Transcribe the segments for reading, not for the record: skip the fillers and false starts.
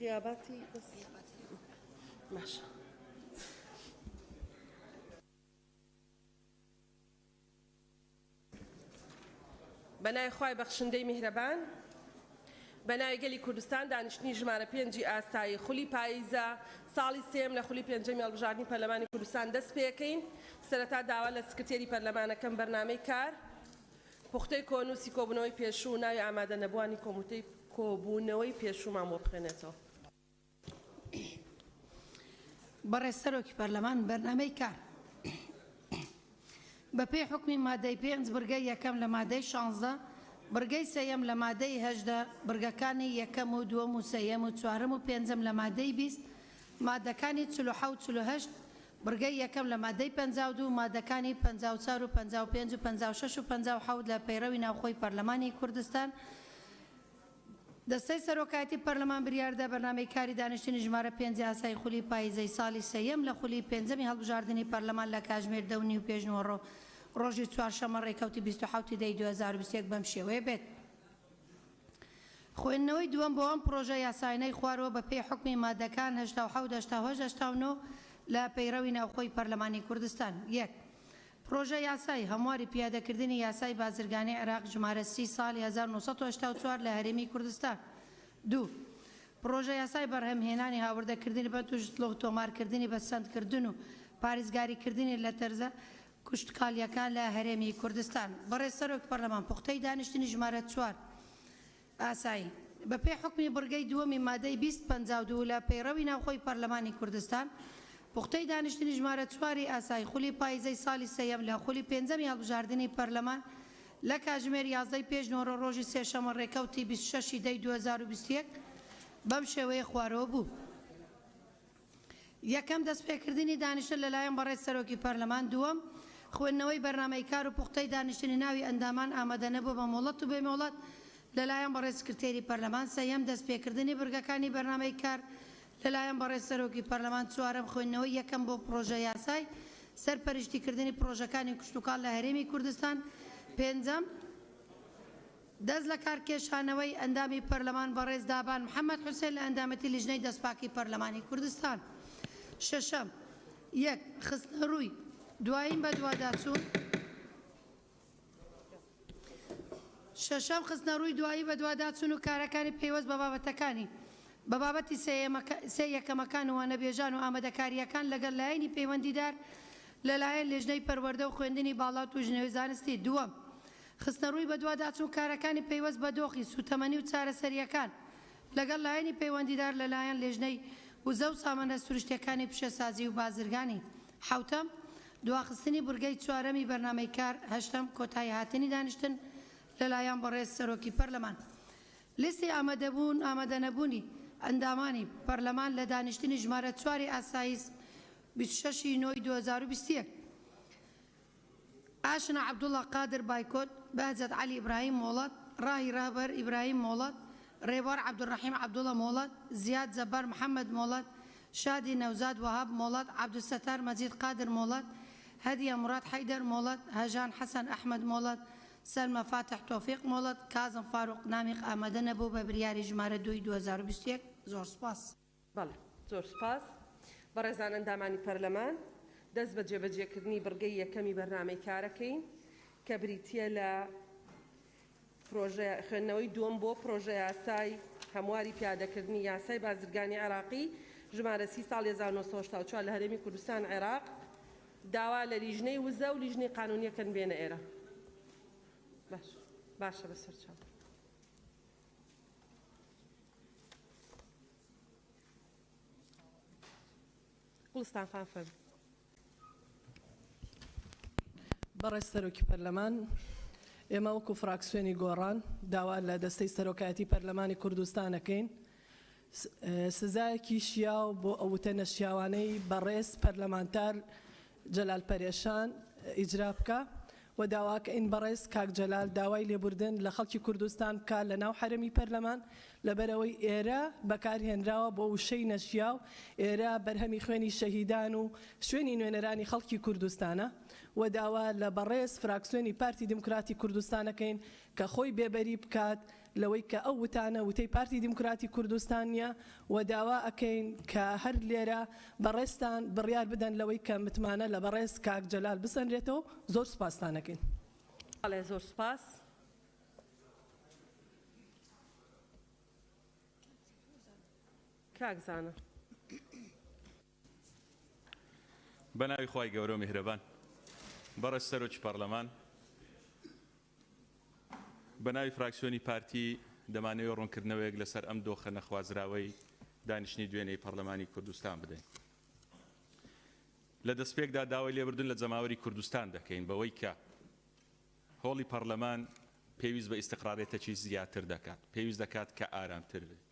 غیاباتی بەس باشە. بەناوی خوای بەخشندەی میهرەبان بەناوی گەلی کوردستان دانیشتنی ژمارە پێنجی ئاسایی خولی پاییزە ساڵی سێیەم لە خولی پێنجەمی هەڵبژاردنی پەرلەمانی کوردستان دەست پێکەین سەرەتا داوا لە سکرتێری پەرلەمانەکەم بەرنامەی کار پوختەی کۆنووسی کۆبوونەوەی پێشوو و ناوی ئامادەنەبووانی کۆموتەی کۆبوونەوەی پێشوومان بۆ بخوێنێتەوە. بەڕێز سەرۆکی پەرلەمان، بەرنامەی کار بەپێی حوکمی مادەی پێنج بڕگەی یەکەم لە مادەی شانزدە بڕگەی سێیەم لە مادەی 18 بڕگەکانی یەکەم و دووەم و سێیەم و چوارەم و پێنجەم لە مادەی 20 مادەکانی 47 48 بڕگەی یەکەم لە مادەی 52 مادەکانی 54 و 55 و 56 و 57 لە پەیڕەوی ناوخۆی پەرلەمانی کوردستان دەستەی سەرۆکایەتی پەرلەمان بریاردا بەرنامەی کاری دانیشتنی ژمارە پێنجی ئاسایی خولی پاییزەی ساڵی سێیەم لە خولی پێنجەمی هەڵبژاردنی پەرلەمان لە کاژمێر دە و نیو پێشنیوەڕۆ ڕۆژی چوارشەممە ڕێکەوتی 27 دەی 2021 بەم شێوەیە بێت. خوێندنەوەی دووەم بۆ ئەم پڕۆژە یاسایانەی خوارەوە بە پێی حوکمی مادەکان 87، 88، 89 لە پەیڕەوی ناوخۆی پەرلەمانی کوردستان. یەک. پڕۆژە یاسای هەمواری پیادەکردنی یاسای بازرگانی عێراق ژمارە سی ساڵی 1984 لە هەرێمی کوردستان. دوو. پڕۆژە یاسای بەرهەمهێنانی هاوردەکردنی بەند و شتڵ و تۆمارکردنی بە سەندکردن و پارێزگاریکردنی لە تەرزە کشتوکاڵییەکان لە هەرێمی کوردستان. بەڕێز سەرۆکی پەرلەمان پوختەی دانیشتنی ژمارە چوار ئاسایی. بە پێی حوکمی بڕگەی دووەمی مادەی 20 52 لە پەیڕەوی ناوخۆی پەرلەمانی کوردستان، پوختەی دانیشتنی ژمارە چواری ئاسایی خولی پاییزەی ساڵی سێیەم لە خولی پێنجەمی هەڵبژاردنی پەرلەمان لە کاژمێر یازدەی پێش نۆڕۆ ڕۆژی سێشەممە ڕێکەوتی 26 ی دەی 2021 بەم شێوەیە خوارەوە بوو. یەکەم، دەستپێکردنی دانیشتن لەلایەن بەڕێز سەرۆکی پەرلەمان. دووەم، خوێندنەوەی بەرنامەی کار و پوختەی دانیشتنی ناوی ئەندامان ئامادەنەبوو بە مۆڵەت و بێ مۆڵەت لەلایەن بەڕێز سکرتێری پەرلەمان. سێیەم، دەستپێکردنی بڕگەکانی بەرنامەی کار لەلایەن بەڕێز سەرۆکی پەرلەمان. چوارەم، خوێندنەوەی یەکەم بۆ پڕۆژە یاسای سەرپەرشتیکردنی پڕۆژەکانی کشتوکاڵ لە هەرێمی کوردستان. پێنجەم، دەست لەکارکێشانەوەی ئەندامی پەرلەمان بەڕێز دابان محەمەد حوسێن لە ئەندامەتی لیژنەی دەستپاکی پەرلەمانی کوردستان. شەشەم، یەک. خستنەرووی دوایین بەدواداچوون. شەشەم، خستنەڕووی دوایی بەدواداچوون و کارەکانی پەیوەست بە بابەتەکانی بە بابەتی سێ یەکەمەکان و وانەبێژان و ئامادەکارییەکان لەگەڵ لایەنی پەیوەندیدار لەلایەن لێژنەی پەروەردە و خوێندنی باڵا و توێژینەوەی زانستی. دووەم، خستنەڕووی بەدواداچوون کارەکانی پەیوەست بە دۆخی سووتەمەنی و چارەسەرییەکان لەگەڵ لایەنی پەیوەندیدار لەلایەن لێژنەی وزە و سامانە سروشتییەکانی پیشەسازی و بازرگانی. حەوتەم، دواخستنی بڕگەی چوارەمی بەرنامەی کار. هەشتەم، کۆتاییهاتنی دانیشتن لەلایەن بەڕێز سەرۆکی پەرلەمان. لیستی ئامادەبوون ئامادەنەبوونی ئەندامانی پەرلەمان لە دانیشتنی ژمارە چواری ئاسایی 26 ی نۆی 2021. ئاشنا عەبدوڵا قادر بایکۆت، بەهجەت عەلی ئیبراهیم مۆڵەت، ڕاهی ڕەهبەر ئیبراهیم مۆڵەت، ڕێبوار عەبدولڕەحیم عەبدوڵا مۆڵەت، زیاد جەبار محەمەد مۆڵەت، شادی نەوزاد وەهاب مۆڵەت، عەبدولستار مەجید قادر مۆڵەت، هەدیە موراد حەیدەر مۆڵەت، هەژان حەسەن ئەحمەد مۆڵەت، سەلمە فاتح تۆفیق مۆڵەت، کازم فاروق نامیق ئامادە نەبوو بە بریاری ژمارە دووی 2021. زۆر سوپاس. بەڵێ زۆر سوپاس. بەڕێزان ئەندامانی پەرلەمان، دەست بە جێبەجێکردنی بڕگەی یەکەمی بەرنامەی کارەکەین کە بریتییە لە پرۆژە خوێندنەوەی دووەم بۆ پرۆژەیاسای هەمواری پیادەکردنی یاسای بازرگانی عێراقی ژمارە سی ساڵی 1984 لە هەرێمی کوردستان عێراق. داوا لە لیژنەی وزە و لیژنەی قانونیەکەن بێنە ئێرە. باش باشە بەسەرچاو. گوڵستان خان فەرموو. بەڕێز سەرۆکی پەرلەمان، ئێمە وەکو فراکسیۆنی گۆڕان داوا لە دەستەی سەرۆکایەتی پەرلەمانی کوردستان ئەکەین سزایەکی شیاو بۆ ئەو وتە نەشیاوانەی بەڕێز پەرلەمانتار جەلال پەرێشان ئیجرا بکا و داواکەین بەڕێز کاک جەلال داوای لێبوردن لە خەڵکی کوردستان بکا لە ناو حەرەمی پەرلەمان لەبەرئەوەی ئێرە بەکار هێنراوە بۆ وشەی نەشیاو ئێرە بەرهەمی خوێنی شەهیدان و شوێنی نوێنەرانی خەڵکی کوردستانە و داوا لە بەڕێز فراکسیۆنی پارتی دیموکراتی کوردستانەکەین کە خۆی بێبەری بکات. لەوەی کە ئەو وتانە وتەی پارتی دیموکراتی کوردستان نیە و داوا ئەکەین کە هەر لێرە بەڕێزتان بڕیار بدەن لەوەی کە متمانە لە بەڕێز کاک جەلال بسەنرێتەوە زۆر سوپاستان ئەکەین. بەڵێ زۆر سوپاس. کاک زانا. بەناوی خوای گەورەو میهرەبان. بەڕێز سەرۆکی پەڕلەمان، بەناوی فراکسیۆنی پارتی دەمانەوێت ڕوونکردنەوەیەک لەسەر ئەم دۆخە نەخوازراوەی دانیشتنی دوێنێی پەڕلەمانی کوردستان بدەین. لە دەستپێکدا داوای لێبوردن لە جەماوەری کوردستان دەکەین بەوەی کە هۆڵی پەڕلەمان پێویست بە ئیستقرارێتەکی زیاتر دەکات، پێویست دەکات کە ئارامتر بێت.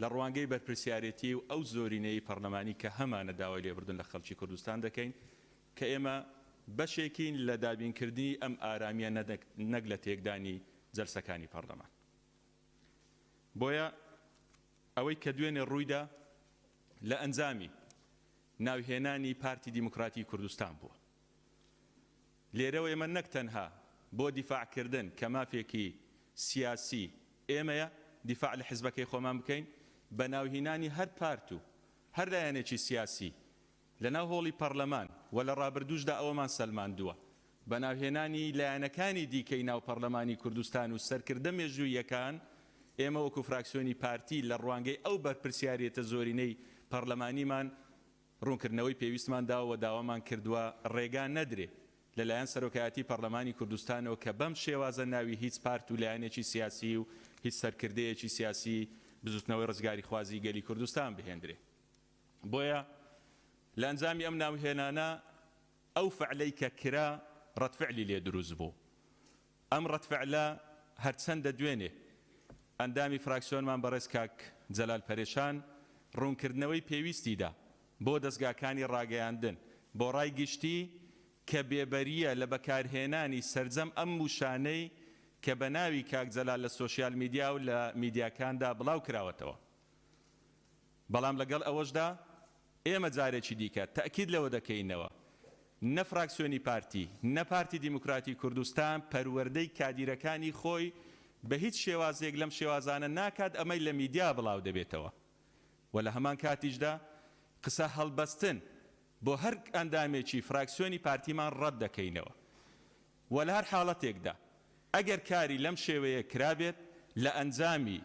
لە ڕوانگەی بەرپرسیارێتی و ئەو زۆرینەیەی پەڕلەمانی کە هەمانە داوای لێبوردن لە خەڵکی کوردستان دەکەین کە ئێمە بەشێکین لە دابینکردنی ئەم ئارامییە نەک لە تێکدانی جەلسەکانی پەڕلەمان. بۆیە ئەوەی کە دوێنێ ڕوویدا لە ئەنجامی ناوهێنانی پارتی دیموکراتی کوردستان بووە. لێرەوە ئێمە نەک تەنها بۆ دیفاع کردن کە مافێکی سیاسی ئێمەیە دیفاع لە حزبەکەی خۆمان بکەین، بە ناوهینانی هەر پارت و هەر لایەنێکی سیاسی لە ناو هۆڵی پەڕلەمان و لە ڕابردووشدا ئەوەمان سەلماندووە بە ناوهێنانی لایەنەکانی دیکەی ناو پەڕلەمانی کوردستان و سەرکردە مێژووییەکان ئێمە وەکو فراکسیۆنی پارتی لە ڕوانگەی ئەو بەرپرسیاریەتە زۆرینەی پەڕلەمانیمان ڕوونکردنەوەی پێویستمان داوە و داوامان کردووە ڕێگا نەدرێ لە لایەن سەرۆکایەتی پەڕلەمانی کوردستانەوە کە بەم شێوازە ناوی هیچ پارت و لایەنێکی سیاسی و هیچ سەرکردەیەکی سیاسی بزوتنەوەی ڕزگاریخوازی گەلی کوردستان بهێندرێ. بۆیە لە ئەنجامی ئەم ناوهێنانە ئەو فعلەی کە کرا ڕەدفعلی لێ دروست بوو. ئەم ڕەدفعلە هەرچەندە دوێنێ ئەندامی فراکسیۆنمان بەڕێز کاک جەلال پەرێشان ڕوونکردنەوەی پێویستی دا بۆ دەزگاکانی ڕاگەیاندن بۆ ڕای گشتی کە بێبەرییە لە بەکارهێنانی سەرجەم ئەم وشانەی کە بە ناوی کاک جەلال لە سۆشیال میدیا و لە میدیاکاندا بڵاو کراوەتەوە. بەڵام لەگەڵ ئەوەشدا ئێمە جارێکی دیکە تەئکید لەوە دەکەینەوە نە فراکسیۆنی پارتی، نە پارتی دیموکراتی کوردستان پەروەردەی کادیرەکانی خۆی بە هیچ شێوازێک لەم شێوازانە ناکات ئەمەی لە میدیا بڵاو دەبێتەوە و لە هەمان کاتیشدا قسە هەڵبەستن بۆ هەر ئەندامێکی فراکسیۆنی پارتیمان ڕەت دەکەینەوە و لە هەر حاڵەتێکدا ئەگەر کاری لەم شێوەیە کرابێت لە ئەنجامی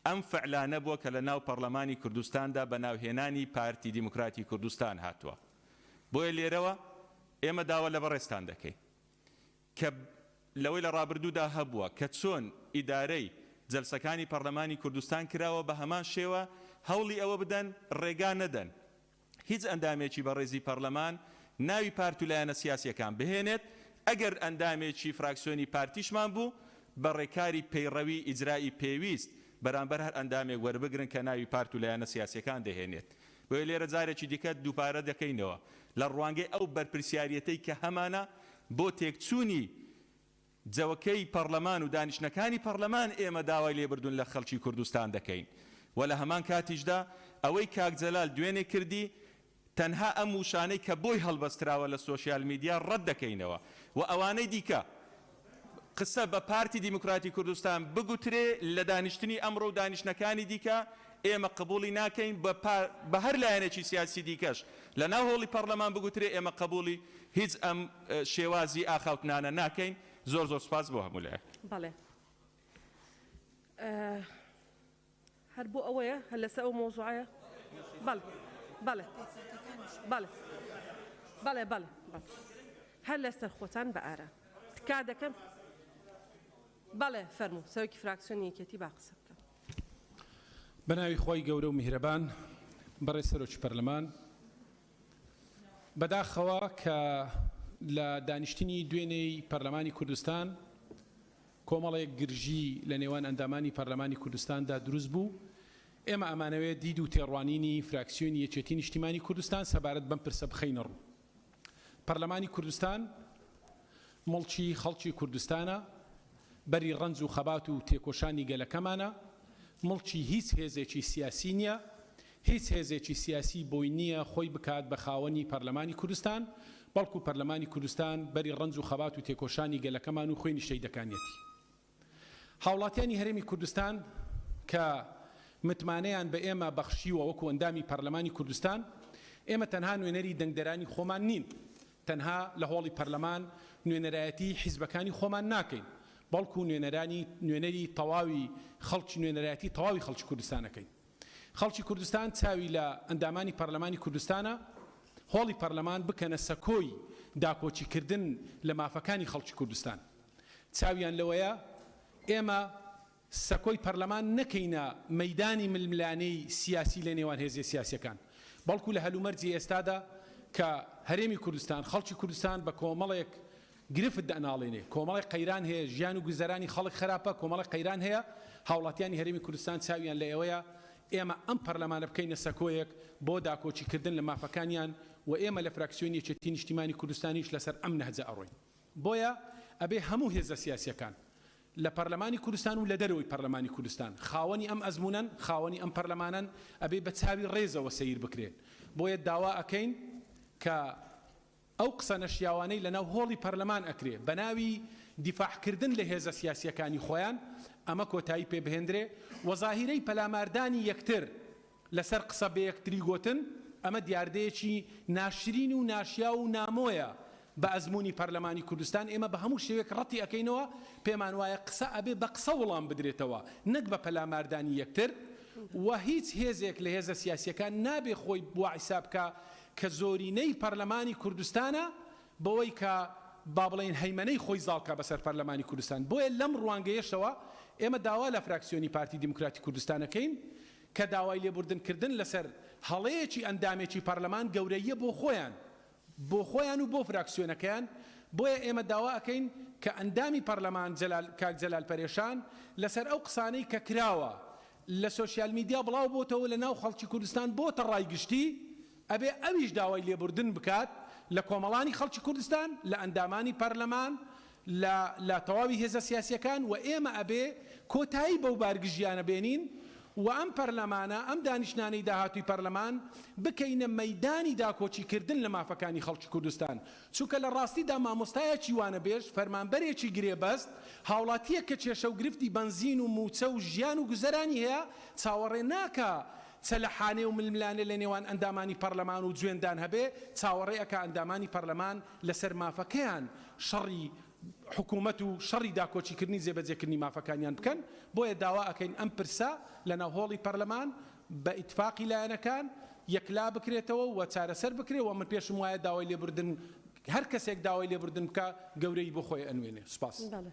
ئەم فعلانە بووە کە لە ناو پەڕلەمانی کوردستاندا بە ناوهێنانی پارتی دیموکراتی کوردستان هاتووە. بۆیە لێرەوە ئێمە داوا لە بەڕێزتان دەکەین کە لەوەی لە ڕابردوودا هەبووە کە چۆن ئیدارەی جەلسەکانی پەڕلەمانی کوردستان کراوە بە هەمان شێوە هەوڵی ئەوە بدەن ڕێگا نەدەن هیچ ئەندامێکی بەڕێزی پەڕلەمان ناوی پارت و لایەنە سیاسیەکان بهێنێت، ئەگەر ئەندامێکی فراکسیۆنی پارتیشمان بوو بە ڕێکاری پەیڕەوی ئیجرائی پێویست بەرامبەر هەر ئەندامێک وەربگرن کە ناوی پارت و لایەنە سیاسیەکان دەهێنێت. بۆیە لێرە جارێکی دیکە دووپارە دەکەینەوە لە ڕوانگەی ئەو بەرپرسیاریەتەی کە هەمانە بۆ تێکچوونی جەوەکەی پەڕلەمان و دانیشتنەکانی پەڕلەمان ئێمە داوای لێبردون لە خەڵکی کوردستان دەکەین و لە هەمان کاتیشدا ئەوەی کاک جەلال دوێنێ کردی تەنها ئەم وشانەی کە بۆی هەڵبەستراوە لە سۆشیال میدیا ڕەت دەکەینەوە و ئەوانەی دیکە قسە بە پارتی دیموکراتی کوردستان بگوترێ لە دانیشتنی ئەمڕۆ و دانیشتنەکانی دیکە ئێمە قبوڵی ناکەین بە هەر لایەنێکی سیاسی دیکەش لە ناو هۆڵی پەڕلەمان بگوترێ ئێمە قبوڵی هیچ ئەم شێوازی ئاخاوتنانە ناکەین زۆر زۆر سوپاس بۆ هەموو لایەک. بەڵێ هەر بۆ ئەوەیە هەر لەسەر ئەو مەوزوعەیە بەڵێ بەڵێ بەڵێ بەڵێ بەڵێ بەڵێ هەر لەسەر خۆتان بە ئارام تکا دەکەم بەڵێ فەرموو سەرۆکی فراکسیۆنی یەکێتی با قسە بکە. بە ناوی خوای گەورە و میهرەبان بەڕێز سەرۆکی پەرلەمان بەداخەوە کە لە دانیشتنی دوێنێی پەرلەمانی کوردستان کۆمەڵێک گرژی لە نێوان ئەندامانی پەرلەمانی کوردستاندا دروست بوو، ئێمە ئەمانەوێت دید و تێڕوانینی فراکسیۆنی یەکێتی نیشتیمانی کوردستان سەبارەت بەم پرسە بخەینە ڕوو. پەرلەمانی کوردستان موڵکی خەڵکی کوردستانە، بەری ڕەنج و خەبات و تێکۆشانی گەلەکەمانە، موڵکی هیچ هێزێکی سیاسی نییە، هیچ هێزێکی سیاسی بۆی نییە خۆی بکات بە خاوەنی پەرلەمانی کوردستان، بەڵکو پەرلەمانی کوردستان بەری ڕەنج و خەبات و تێکۆشانی گەلەکەمان و خوێنی شەهیدەکانیەتی. هاوڵاتیانی هەرێمی کوردستان کە متمانەیان بە ئێمە بەخشیوە وەکو ئەندامی پەرلەمانی کوردستان، ئێمە تەنها نوێنەری دەنگدەرانی خۆمان نین، تەنها لە هۆڵی پەرلەمان نوێنەرایەتی حیزبەکانی خۆمان ناکەین، بەڵکو نوێنەرانی نوێنەری تەواوی خەڵکی نوێنەرایەتی تەواوی خەڵکی کوردستان ئەکەین. خەڵکی کوردستان چاوی لە ئەندامانی پەرلەمانی کوردستانە، هۆڵی پەرلەمان بکەنە سەکۆی داکۆکیکردن لە مافەکانی خەڵکی کوردستان. چاویان لەوەیە ئێمە سەکۆی پەرلەمان نەکەینە مەیدانی ململانێی سیاسی لە نێوان هێزە سیاسیەکان، بەڵکو لە هەلومەرجی ئێستادا کە هەرێمی کوردستان، خەڵکی کوردستان بە کۆمەڵێک گرفت دەناڵێنێ، کۆمەڵێک قەیران هەیە، ژیان و گوزەرانی خەڵک خراپە، کۆمەڵێک قەیران هەیە، هاوڵاتیانی هەرێمی کوردستان چاویان لە ئێوەیە، ئێمە ئەم پەرلەمانە بکەینە سەکۆیەک بۆ داکۆکیکردن لە مافەکانیان و ئێمە لە فراکسیۆنی یەکێتی نیشتیمانی کوردستانیش لەسەر ئەم نەهجە ئەڕۆین. بۆیە ئەبێ هەموو هێزە سیاسیەکان لە پەرلەمانی کوردستان و لە دەرەوەی پەرلەمانی کوردستان خاوەنی ئەم ئەزموونەن، خاوەنی ئەم پەرلەمانەن، ئەبێ بە چاوی ڕێزەوە سەیر بکرێن. بۆیە داوا ئەکەین کە ئەو قسە نەشیاوانەی لە ناو هۆڵی پەرلەمان ئەکرێ بە ناوی دیفاع کردن لە هێزە سیاسیەکانی خۆیان ئەمە کۆتایی پێ بهێندرێ و زاهیرەی پەلاماردانی یەکتر لەسەر قسە بەیەکتری گۆتن، ئەمە دیاردەیەکی ناشرین و ناشیاو و نامۆیە بە ئەزموونی پەرلەمانی کوردستان، ئێمە بە هەموو شێوەیەک ڕەتی ئەکەینەوە، پێمان وایە قسە ئەبێ بە قسە وڵام بدرێتەوە نەک بە پەلاماردانی یەکتر و هیچ هێزێک لە هێزە سیاسیەکان نابێ خۆی وا حیساب بکا کە زۆرینەی پەرلەمانی کوردستانە بەوەی کە با بڵێین هەیمەنەی خۆی زاڵ کا بەسەر پەرلەمانی کوردستان، بۆیە لەم ڕوانگەیەشەوە ئێمە داوا لە فراکسیۆنی پارتی دیموکراتی کوردستان ئەکەین کە داوای لێبوردن کردن لەسەر هەڵەیەکی ئەندامێکی پەرلەمان گەورەییە بۆ خۆیان بۆ خۆیان و بۆ فراکسیۆنەکەیان، بۆیە ئێمە داوا ئەکەین کە ئەندامی پەرلەمان جەلال کاک جەلال پەرێشان لەسەر ئەو قسانەی کە کراوە لە سۆشیال میدیا بڵاو بۆتەوە لە ناو خەڵکی کوردستان بۆتە ڕای گشتی ئەبێ ئەویش داوای لێبوردن بکات لە کۆمەڵانی خەڵکی کوردستان لە ئەندامانی پەرلەمان لە لە تەواوی هێزە سیاسیەکان و ئێمە ئەبێ کۆتایی بەو بارگژیانە بێنین و ئەم پەرلەمانە ئەم دانیشتنانەی داهاتووی پەرلەمان بکەینە مەیدانی داکۆکی کردن لە مافەکانی خەڵکی کوردستان چونکە لە ڕاستیدا مامۆستایەکی وانەبێژ فەرمانبەرێکی گرێبەست هاوڵاتیەک کە کێشە و گرفتی بەنزین و موچە و ژیان و گوزەرانی هەیە چاوەڕێ ناکا چەلەحانێ و ململانێ لە نێوان ئەندامانی پەرلەمان و جوێندان هەبێ چاوەڕێ ئەکا ئەندامانی پەرلەمان لەسەر مافەکەیان شەڕی حکومەت و شەڕی داکۆکیکردنی جێبەجێکردنی مافەکانیان بکەن، بۆیە داوا ئەکەین ئەم پرسە لەناو هۆڵی پەرلەمان بە ئیتفاقی لایەنەکان یەکلا بکرێتەوە و چارەسەر بکرێ و من پێشم وایە داوای لێبوردن هەر کەسێک داوای لێبوردن بکا گەورەیی بۆ خۆی ئەنوێنێ. سوپاس. بەڵێ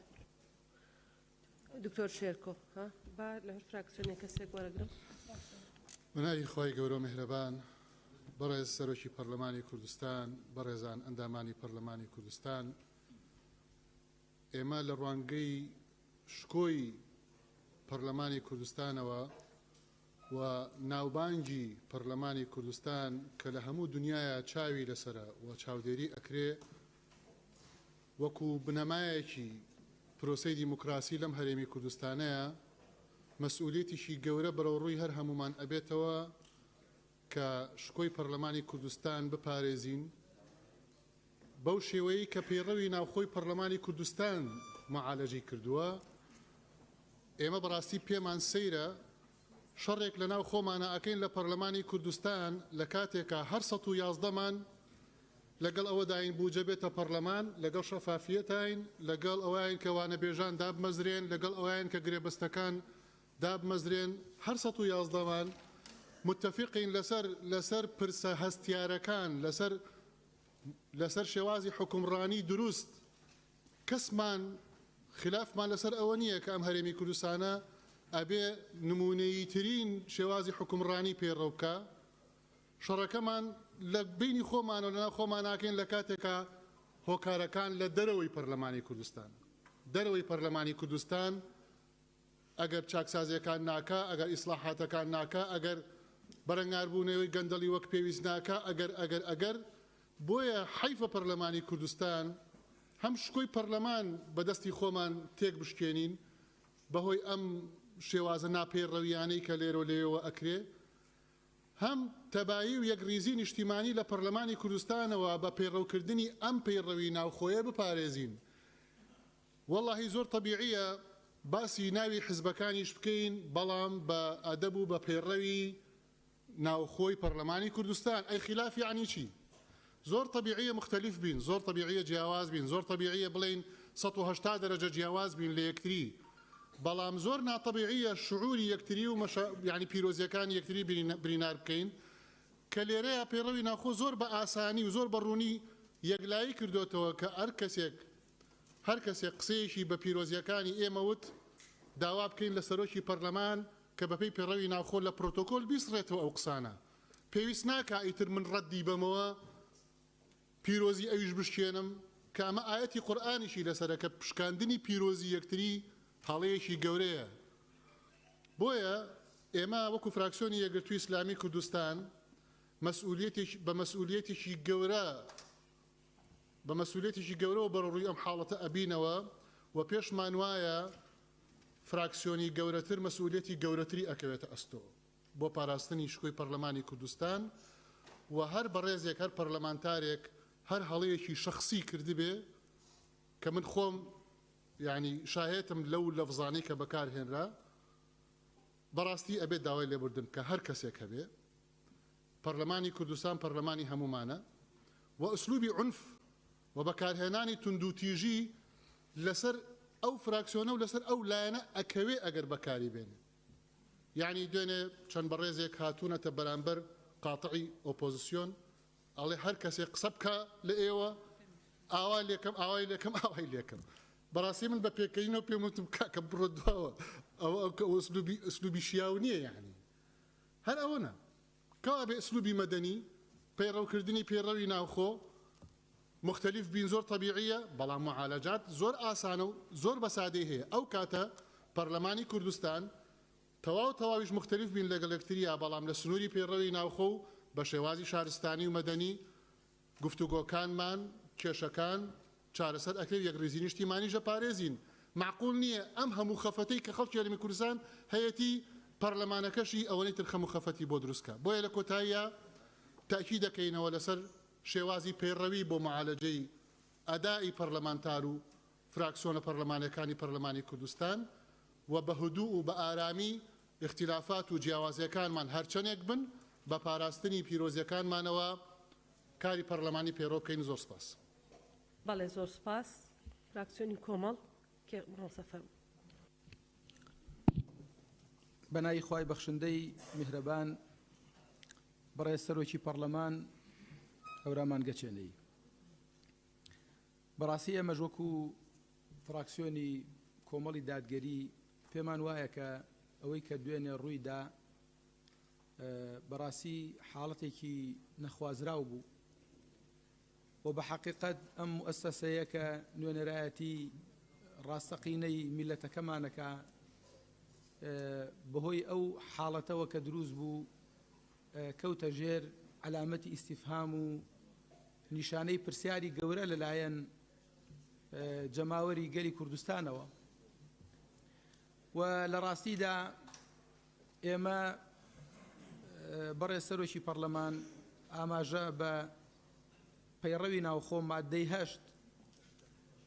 دکتۆر شێرکۆ ها با لە هەر فراکسیۆنێک کەسێک وەرەگرم. بەناوی خوای گەورەو میهرەبان بەڕێز سەرۆکی پەرلەمانی کوردستان، بەڕێزان ئەندامانی پەرلەمانی کوردستان، ئێمە لە ڕوانگەی شکۆی پەرلەمانی کوردستانەوە و ناوبانگی پەرلەمانی کوردستان کە لە هەموو دنیایا چاوی لەسەرە و چاودێری ئەکرێ وەکو بنەمایەکی پرۆسەی دیموکراسی لەم هەرێمی کوردستانەیە مەسئولیەتیکی گەورە بەرەوڕووی هەر هەموومان ئەبێتەوە کە شکۆی پەرلەمانی کوردستان بپارێزین بەو شێوەیەی کە پەیڕەوی ناوخۆی پەرلەمانی کوردستان معالەجەی کردووە، ئێمە بەڕاستی پێمان سەیرە شەڕێک لەناو خۆمانا ئەکەین لە پەرلەمانی کوردستان لە کاتێکا هەر 111 مان لەگەڵ ئەوەداین بوجە بێتە پەرلەمان، لەگەڵ شەفافیەتاین، لەگەڵ ئەوەین کە وانەبێژان دابمەزرێن، لەگەڵ ئەوەین کە گرێبەستەکان دابمەزرێن، هەر 111 مان متفقین لەسەر لەسەر پرسە هەستیارەکان، لەسەر لەسەر شێوازی حوکمڕانی دروست، کەسمان خلافمان لەسەر ئەوە نییە کە ئەم هەرێمی کوردستانە ئەبێ نموونەییترین شێوازی حوکمڕانی پەیڕەو بکا. شەڕەکەمان لە بەینی خۆمان و لەناو خۆمان ناکەین لە کاتێکا هۆکارەکان لە دەرەوەی پەرلەمانی کوردستان دەرەوەی پەرلەمانی کوردستان ئەگەر چاکسازیەکان ناکا، ئەگەر ئیسڵاحاتەکان ناکا، ئەگەر بەرەنگاربوونەوەی گەندەڵی وەک پێویست ناکا، ئەگەر ئەگەر ئەگەر، بۆیە حەیفە پەرلەمانی کوردستان هەم شکۆی پەرلەمان بە دەستی خۆمان تێک بشکێنین بەهۆی ئەم شێوازە ناپەیڕەویانەی کە لێرەو لەوێوە ئەکرێ، هەم تەبایی و یەکڕیزی نیشتیمانی لە پەرلەمانی کوردستانەوە بە پەیڕەوکردنی ئەم پەیڕەوی ناوخۆیە بپارێزین. وەڵاهی زۆر تەبیعیە. باسی ناوی حزبەکانیش بکەین بەڵام بە ئەدەب و بە پەیڕەوی ناوخۆی پەرلەمانی کوردستان. ئەی خیلاف یەعنی چی؟ زۆر تەبیعیە موختەلیف بین، زۆر تەبیعیە جیاواز بین، زۆر تەبیعیە بڵێین 180 دەرەجە جیاواز بین لە یەکتری، بەڵام زۆر ناتەبیعیە شعوری یەکتری و مەشا یەعنی پیرۆزیەکانی یەکتری برینار بکەین کە لێرەیا پەیڕەوی ناوخۆ زۆر بە ئاسانی و زۆر بە ڕوونی یەکلایی کردۆتەوە کە هەر کەسێک هەر کەسێک قسەیەکی بە پیرۆزیەکانی ئێمە وت داوا بکەین لە سەرۆکی پەرلەمان کە بەپێی پەیڕەوی ناوخۆ لە پرۆتۆکۆل بیسڕێتەوە ئەو قسانە پێویست ناکا ئیتر من ڕەدی بەمەوە پیرۆزی ئەویش بشکێنم کە ئەمە ئایەتی قورئانیشی لەسەرە کە پشکاندنی پیرۆزی یەکتری هەڵەیەکی گەورەیە بۆیە ئێمە وەکو فراکسیۆنی یەکگرتووی ئیسلامی کوردستان مەسئولیەتێکی بە مەسئولیەتێکی گەورە بە مەسئولیەتێکی گەورەوە بەرەوڕووی ئەم حاڵەتە ئەبینەوە و پێشمان وایە فراکسیۆنی گەورەتر مەسئولیەتی گەورەتری ئەکەوێتە ئەستۆ بۆ پاراستنی شکۆی پەرلەمانی کوردستان و هەر بەڕێزێک هەر پەرلەمانتارێک هەر هەڵەیەکی شەخسی کردبێ کە من خۆم یانی شاهێتم لەو لەفزانەی کە بەکار هێنرا بەڕاستی ئەبێت داوای لێبوردن بکا هەر کەسێک هەبێ پەرلەمانی کوردستان پەرلەمانی هەموومانە و ئسلوبی عونف و بەکارهێنانی توندوتیژی لەسەر ئەو فراکسیۆنە و لەسەر ئەو لایەنە ئەکەوێ ئەگەر بەکاری بێنێ یانی دوێنێ چەند بەڕێزێک هاتوونەتە بەرامبەر قاتعی ئۆپۆزسیۆن ئەڵێ هەر کەسێک قسە بکا لە ئێوە ئاوا لێکەم ئاوای لێکەم ئاوای لێکەم بەڕاستی من بە پێکەینەوە پێم وتم کاکە بڕۆ دواوە ئەوە ئەسلوبی ئەسلوبی شیاو نییە یعنی هەر ئەوە نا کەوا بێ ئسلوبی مەدەنی پەیڕەوکردنی پەیڕەوی ناوخۆ مختلف بین زۆر تەبیعیە بەڵام معالەجات زۆر ئاسانە و زۆر بە سادەی هەیە ئەو کاتە پەرلەمانی کوردستان تەواو تەواویش مختلف بین لەگەڵ یەکتریا بەڵام لە سنووری پەیڕەوی ناوخۆ و بە شێوازی شارستانی و مەدەنی گفتوگۆکانمان کێشەکان چارەسەر ئەکرێ و یەکڕیزی نیشتیمانیش ئەپارێزین مەعقول نییە ئەم هەموو خەفەتەی کە خەڵکی هەرێمی کوردستان هەیەتی پەرلەمانەکەشی ئەوەنەی تر خەم و خەفەتی بۆ دروست کا بۆیە لە کۆتاییا تەئکید ئەکەینەوە لەسەر شێوازی پەیڕەوی بۆ معالەجەی ئەدائی پەرلەمانتار و فراکسیۆنە پەرلەمانیەکانی پەرلەمانی کوردستان و بە هدوء و بە ئارامی ئیختیلافات و جیاوازیەکانمان هەرچەنێک بن بە پاراستنی پیرۆزیەکانمانەوە کاری پەرلەمانی پەیڕەو بکەین زۆر سپاس. بەڵێ زۆر سپاس. فراکسیۆنی کۆمەڵ کێ مامۆستا فەرموو. بەناوی خوای بەخشندەی میهرەبان بەڕێز سەرۆکی پەڕلەمان هەورامان گەچێنەیی بەڕاستی ئێمەش وەکو فراکسیۆنی کۆمەڵی دادگەری پێمان وایە کە ئەوەی کە دوێنێ ڕووی دا بەڕاستی حاڵەتێکی نەخوازراو بوو و بە حەقیقەت ئەم موئەسەسەیە کە نوێنەرایەتی ڕاستەقینەی میلەتەکەمانەکە بەهۆی ئەو حاڵەتەوە کە دروست بوو کەوتە ژێر عەلامەتی ئیستیفهام و نیشانەی پرسیاری گەورە لەلایەن جەماوەری گەلی کوردستانەوە و لە ڕاستیدا ئێمە بەڕێز سەرۆکی پەڕلەمان ئاماژە بە پەیڕەوی ناوخۆ ماددەی هەشت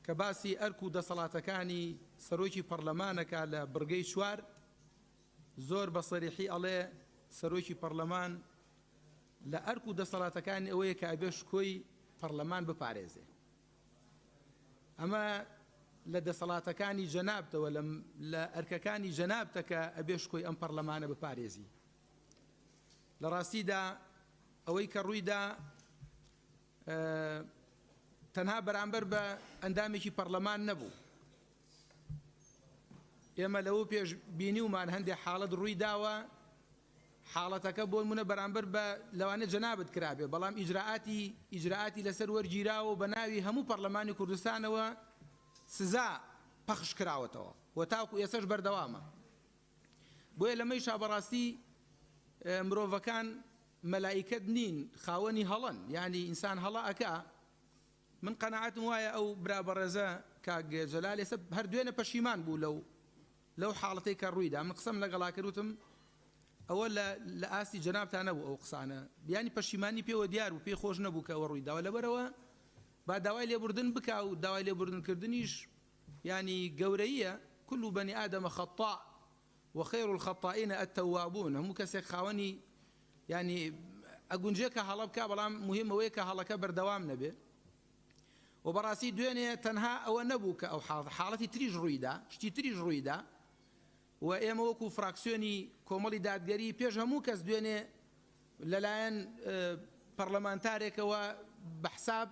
کە باسی ئەرک و دەسەڵاتەکانی سەرۆکی پەڕلەمانەکە لە بڕگەی چوار زۆر بە سەریحی ئەڵێ سەرۆکی پەڕلەمان لە ئەرک و دەسەڵاتەکانی ئەوەیە کە ئەبێ شکۆی پەڕلەمان بپارێزێ. ئەمە لە دەسەڵاتەکانی جەنابتەوە لە ئەرکەکانی جەنابتە کە ئەبێ شکۆی ئەم پەڕلەمانە بپارێزی. لە ڕاستیدا ئەوەی کە ڕوویدا تەنها بەرامبەر بە ئەندامێکی پەڕلەمان نەبوو. ئێمە لەوە پێش بینیومان هەندێک حاڵەت ڕووی داوە حاڵەتەکە بۆ نمونە بەرامبەر بە لەوانەیە جەنابت کرابێ بەڵام ئیجرائاتی ئیجرائاتی لەسەر وەرگیراوە و بە ناوی هەموو پەڕلەمانی کوردستانەوە سزا پەخش کراوەتەوە و تاوەکو ئێستەش بەردەوامە بۆیە لەمەیشا بەڕاستی مرۆڤەکان مەلائیکەت نین خاوەنی هەڵەن یانی ئینسان هەڵە ئەکا من قەناعەتم وایە ئەو برا بەڕێزە کاک جەلال ئێستا هەر دوێنێ پەشیمان بوو لەو لەو حاڵەتەی کە ڕوویدا من قسەم لەگەڵا کرد وتم ئەوە لە لە ئاستی جەنابتا نەبوو ئەو قسانە بیانی پەشیمانی پێوە دیار بوو پێی خۆش نەبوو کە ئەوە ڕوویداوە لەبەرەوە با داوای لێبوردن بکا و داوای لێبوردن کردنیش یانی گەورەییە. كل بني آدم خطاء وخير الخطائین التوابون، هەموو کەسێک خاوەنی یانی ئەگونجێ کە هەڵە بکا، بەڵام مهم ئەوەیە کە هەڵەکە بەردەوام نەبێ. و بەڕاستی دوێنێ تەنها ئەوە نەبوو کە ئەو حاڵەتی تریش ڕوویدا، شتی تریش ڕوویدا و ئێمە وەکو فراکسیۆنی کۆمەڵی دادگەری پێش هەموو کەس دوێنێ لەلایەن پەرلەمانتارێکەوە بە حساب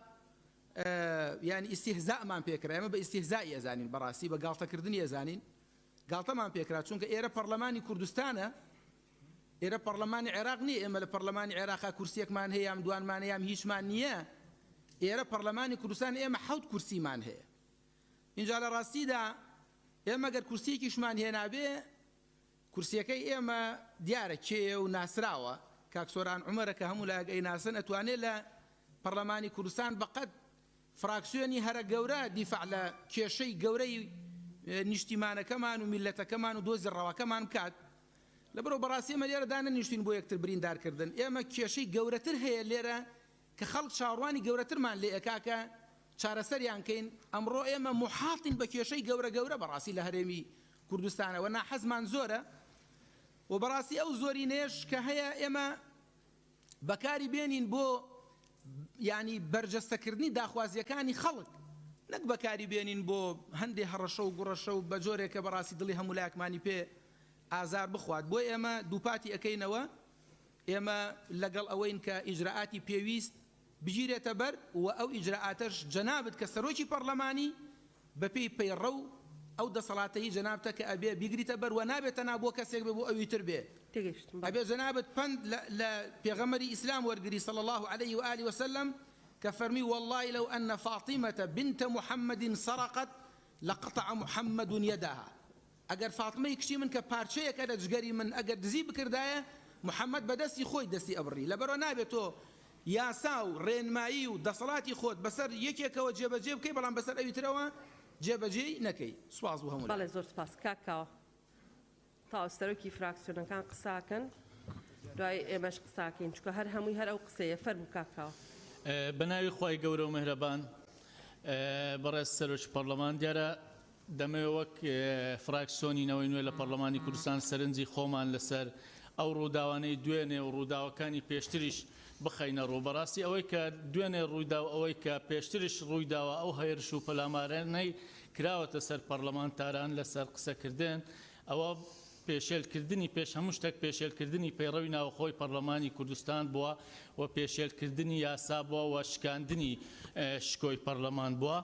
یانی ئیستیهزامان پێکرا. ئێمە بە ئیستیهزائی ئەزانین، بەڕاستی بە گاڵتەکردنی ئەزانین، گاڵتەمان پێکرا، چونکە ئێرە پەرلەمانی کوردستانە، ئێرە پەرلەمانی عێراق نییە. ئێمە لە پەرلەمانی عێراقا کورسیەکمان هەیە یام دوانمان هەیە یام هیچمان نییە. ئێرە پەرلەمانی کوردستان ئێمە 7 کورسیمان هەیە. اینجا لە ڕاستیدا ئێمە گەر کورسیەکیشمان هێنابێ، کورسیەکەی ئێمە دیارە کێیە و ناسراوە. کاک سۆران عومەرە کە هەموو لایەک ئەیناسن، ئەتوانێت لە پەرلەمانی کوردستان بەقەد فراکسیۆنی هەرە گەورە دیفاع لە کێشەی گەورەی نیشتیمانەکەمان و میلەتەکەمان و دۆزی ڕەواکەمان بکات. لەبەرەوە بەڕاستی ئێمە لێرە دانەنیشتین بۆ یەکتر بریندارکردن. ئێمە کێشەی گەورەتر هەیە لێرە کە خەڵک چاوەڕوانی گەورەترمان لێ ئەکا کە چارەسەریان کەین. ئەمڕۆ ئێمە محاطین بە کێشەی گەورە گەورە بەڕاستی لە هەرێمی کوردستانەوە، ناحەزمان زۆرە و بەڕاستی ئەو زۆرینەیەش کە هەیە ئێمە بەکاری بێنین بۆ ینی بەرجەستەکردنی داخوازیەکانی خەڵک، نەک بەکاری بێنین بۆ هەندێ هەڕەشە و گوڕەشە و بە جۆرێک کە بەڕاستی دڵی هەموو لایەکمانی پێ ئازار بخوات. بۆ ئێمە دووپاتی ئەەکەینەوە، ئێمە لەگەڵ ئەوەین کە ئیجرائاتی پێویست بگیرێتە بەر و ئەو ئیجرائاتەش جەنابت کە سەرۆکی پەرلەمانی بەپێی پەیڕەو ئەو دەسەڵاتەی جەنابتە کە ئەبێ بیگریتە بەر و نابێت تەنها بۆ کەسێک بێ بۆ ئەوی تر بێ. تێگەیشتم. ئەبێ جەنابت پەند لە پێغەمبەری ئیسلام وەرگری صلی الله علیه و آله وسلم کە فەرمی والله لو أن فاطمة بنت محمد سرقت لقطع محمد يدها. ئەگەر فاطمەی کچی من کە پارچەیەکە لە جگەری من ئەگەر دزی بکردایە محەممەد بەدەستی خۆی دەستی ئەبڕی. لەبەرەوە نابێت تۆ یاسا و ڕێنمایی و دەسەڵاتی خۆت بەسەر یەکێکەوە جێبەجێ بکەی بەڵام بەسەر ئەوی ترەوە جێبەجێی نەکەی. سوپاس بۆ هەموو. بەڵێ زۆر سوپاس کاک کاوە. تاو سەرۆکی فراکسیۆنەکان قساکەن دوای ئێمەش قساکەین، چونکە هەر هەمووی هەر ئەو قسەیە. فەرموو کاک کاوە. بە ناوی خوای گەورە و میهرەبان بەڕێز سەرۆکی پەرلەمان، دیارە دەمەوێت وەک فراکسیۆنی نەوەی نوێ لە پەرلەمانی کوردستان سەرنجی خۆمان لەسەر ئەو ڕووداوانەی دوێنێ و ڕووداوەکانی پێشتریش بخەینە ڕوو. بەڕاستی ئەوەی کە دوێنێ ڕوویدا و ئەوەی کە پێشتریش ڕوویداوە، ئەو هێرش و پەلامارانەی کراوەتە سەر پەرلەمانتاران لەسەر قسەکردن، ئەوە پێشێلکردنی پێش هەموو شتێک پێشێلکردنی پەیڕەوی ناوخۆی پەرلەمانی کوردستان بووە و پێشێلکردنی یاسا بووە و شکاندنی شکۆی پەرلەمان بووە.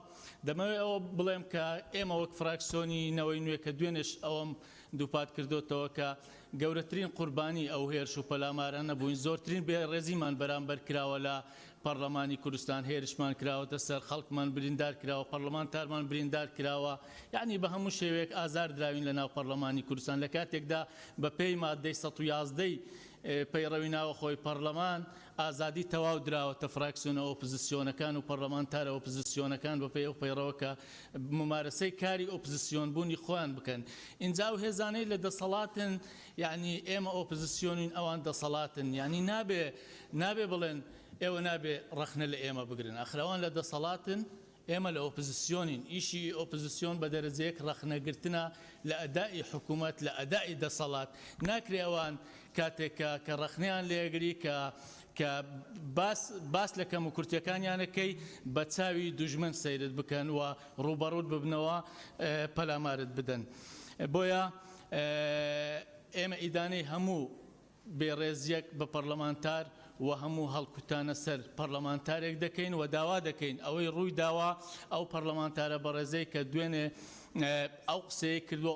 دەمەوێت ئەوە بڵێم کە ئێمە وەک فراکسیۆنی نەوەی نوێ کە دوێنێش ئەوەم دووپات کردوتەوە کە گەورەترین قوربانی ئەو هێرش و پەلامارانە بووین، زۆرترین بێڕێزیمان بەرامبەر کراوە لە پەرلەمانی کوردستان، هێرشمان کراوەتە سەر، خەڵکمان بریندار کراوە، پەرلەمانتارمان بریندار کراوە، یعنی بە هەموو شێوەیەک ئازار دراوین لە ناو پەرلەمانی کوردستان. لە کاتێکدا بە پێی مادەی 111 پەیڕەوی ناوەخۆی پەرلەمان ئازادی تەواو دراوەتە فراکسیۆنە ئۆپزیسیۆنەکان و پەرلەمانتارە ئۆپزیسیۆنەکان بە پێی ئەو پەیڕەوە کە ممارەسەی کاری ئۆپزیسیۆن بوونی خۆیان بکەن. ئینجا ئەو هێزانەی لە دەسەڵاتن، یعنی ئێمە ئۆپزیسیۆنین ئەوان دەسەڵاتن، یعنی نابێ بڵێن ئێوە نابێ ڕەخنە لە ئێمە بگرن، ئەخرەوان لە دەسەڵاتن، ئێمە لە ئۆپزیسیۆنین. ئیشی ئۆپزیسیۆن بە دەرەجەیەک ڕەخنەگرتنە لە ئەدای حکوومەت، لە ئەدای دەسەڵات. ناکرێ ئەوان کاتێک کە ڕەخنەیان لێگری کە باس لە کەم و کورتیەکانیانەکەی بە چاوی دوژمن سەیرت بکەن و ڕووبەڕووت ببنەوە پەلامارت بدەن. بۆیە ئێمە ئیدانەی هەموو بێڕێزیەک بە پەرلەمانتار و هەموو هەڵکوتانە سەر پەرلەمانتارێک دەکەین و داوا دەکەین ئەوەی ڕووی داوا ئەو پەرلەمانتارە بەڕێزەی کە دوێنێ ئەو قسەیە کردووە،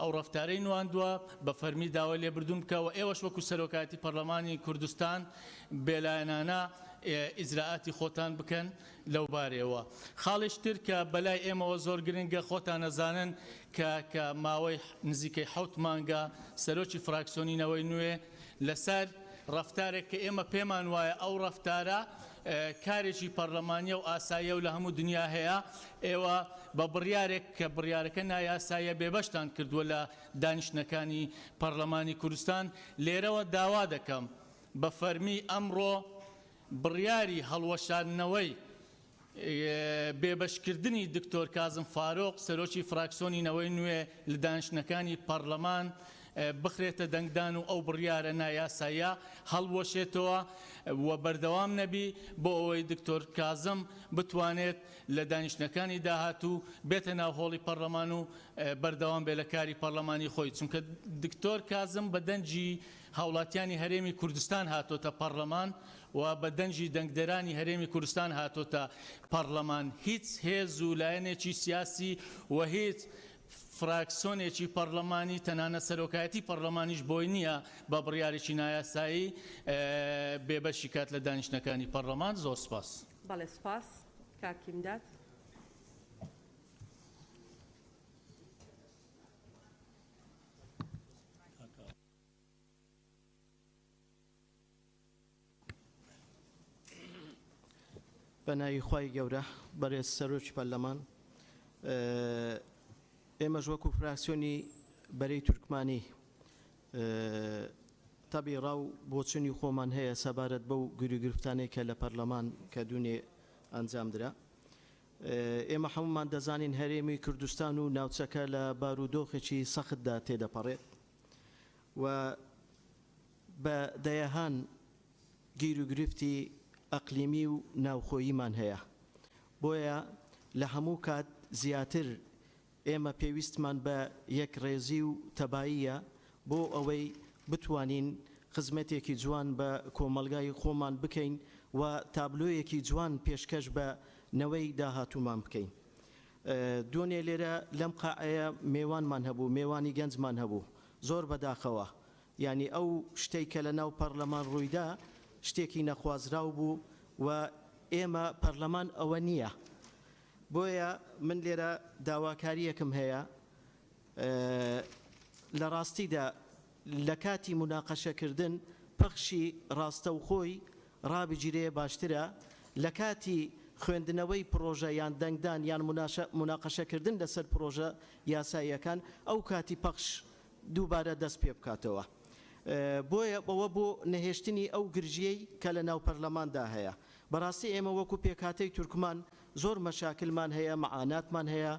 ئەو ڕەفتارەی نواندووە بە فەرمی داوای لێبردون بکەوە. ئێوەش وەکو سەرۆکایەتی پەرلەمانی کوردستان بێلایەنانە ئیجرائاتی خۆتان بکەن لەو بارەیەوە. خاڵیشتر کە بەلای ئێمەوە زۆر گرنگە، خۆتان نەزانن کە ماوەی نزیکەی 7 مانگە سەرۆکی فراکسیۆنی نەوەی نوێ لەسەر ڕەفتارێک کە ئێمە پێمان وایە ئەو ڕەفتارە کارێکی پەرلەمانیە و ئاساییە و لە هەموو دنیا هەیە، ئێوە بە بڕیارێک کە بڕیارەکە نایاساییە بێبەشتان کردووە لە دانیشتنەکانی پەرلەمانی کوردستان. لێرەوە داوا دەکەم بە فەرمی ئەمڕۆ بڕیاری هەڵوەشاندنەوەی بێبەشکردنی دکتۆر کازم فارۆق سەرۆکی فراکسۆنی نەوەی نوێ لە دانیشتنەکانی پەڕلەمان بخرێتە دەنگدان و ئەو بڕیارە نایاساییە هەڵبوەشێتەوە و بەردەوام نەبی بۆ ئەوەی دکتۆر کازم بتوانێت لە دانیشتنەکانی داهاتوو بێتە ناو هۆڵی پەڕلەمان و بەردەوام بێت لە کاری پەڕلەمانی خۆی چونکە دکتۆر کازم بە دەنگی هاوڵاتیانی هەرێمی کوردستان هاتۆتە پەڕلەمان و بە دەنگی دەنگدەرانی هەرێمی کوردستان هاتۆتە پەڕلەمان، هیچ هێز و لایەنێکی سیاسی و هیچ فراکسۆنێکی پەڕلەمانی تەنانەت سەرۆکایەتی پەڕلەمانیش بۆی نییە بە بڕیارێکی نایاسایی بێبەشی کات لە دانیشتنەکانی پەڕلەمان. زۆر سوپاس. بەڵێ سوپاس کاک ئیمداد. بە ناوی خوای گەورە بەرێز سەرۆکی پەرلەمان ئێمەش وەکو فراکسیۆنی بەرەی تورکمانی تەبی ڕا و بۆچونی خۆمان هەیە سەبارەت بەو گیروگرفتانەی کە لە پەرلەمان کە دوونێ ئەنجام درا. ئێمە هەمومان دەزانین هەرێمی کوردستان و ناوچەکە لە بارودۆخێکی سەختدا تێدەپەڕێت و بە دەیەهان گیروگرفتی ئەقلیمی و ناوخۆییمان هەیە، بۆیە لە هەموو کات زیاتر ئێمە پێویستمان بە یەکڕێزی و تەباییە بۆ ئەوەی بتوانین خزمەتێکی جوان بە کۆمەڵگای خۆمان بکەین و تابلۆیەکی جوان پێشکەش بە نەوەی داهاتوومان بکەین. دوێنێ لێرە لەم قاعەیە مێوانمان هەبوو، مێوانی گەنجمان هەبوو، زۆر بەداخەوە یانی ئەو شتەی کە لە ناو پەڕلەمان ڕوویدا شتێکی نەخوازراو بوو و ئێمە پەڕلەمان ئەوە نییە. بۆیە من لێرە داواکارییەکم هەیە لە ڕاستیدا لە کاتی موناقەشەکردن پەخشی ڕاستەوخۆی ڕابگیرێ باشترە لە کاتی خوێندنەوەی پڕۆژە یان دەنگدان یان موناقەشەکردن لەسەر پڕۆژە یاساییەکان ئەو کاتی پەخش دووبارە دەست پێبکاتەوە بۆیە ئەوە بۆ نەهێشتنی ئەو گرژیەی کە لە ناو پەرلەماندا هەیە بەڕاستی ئێمە وەکو پێکهاتەی تورکمان زۆر مەشاکلمان هەیە مەعاناتمان هەیە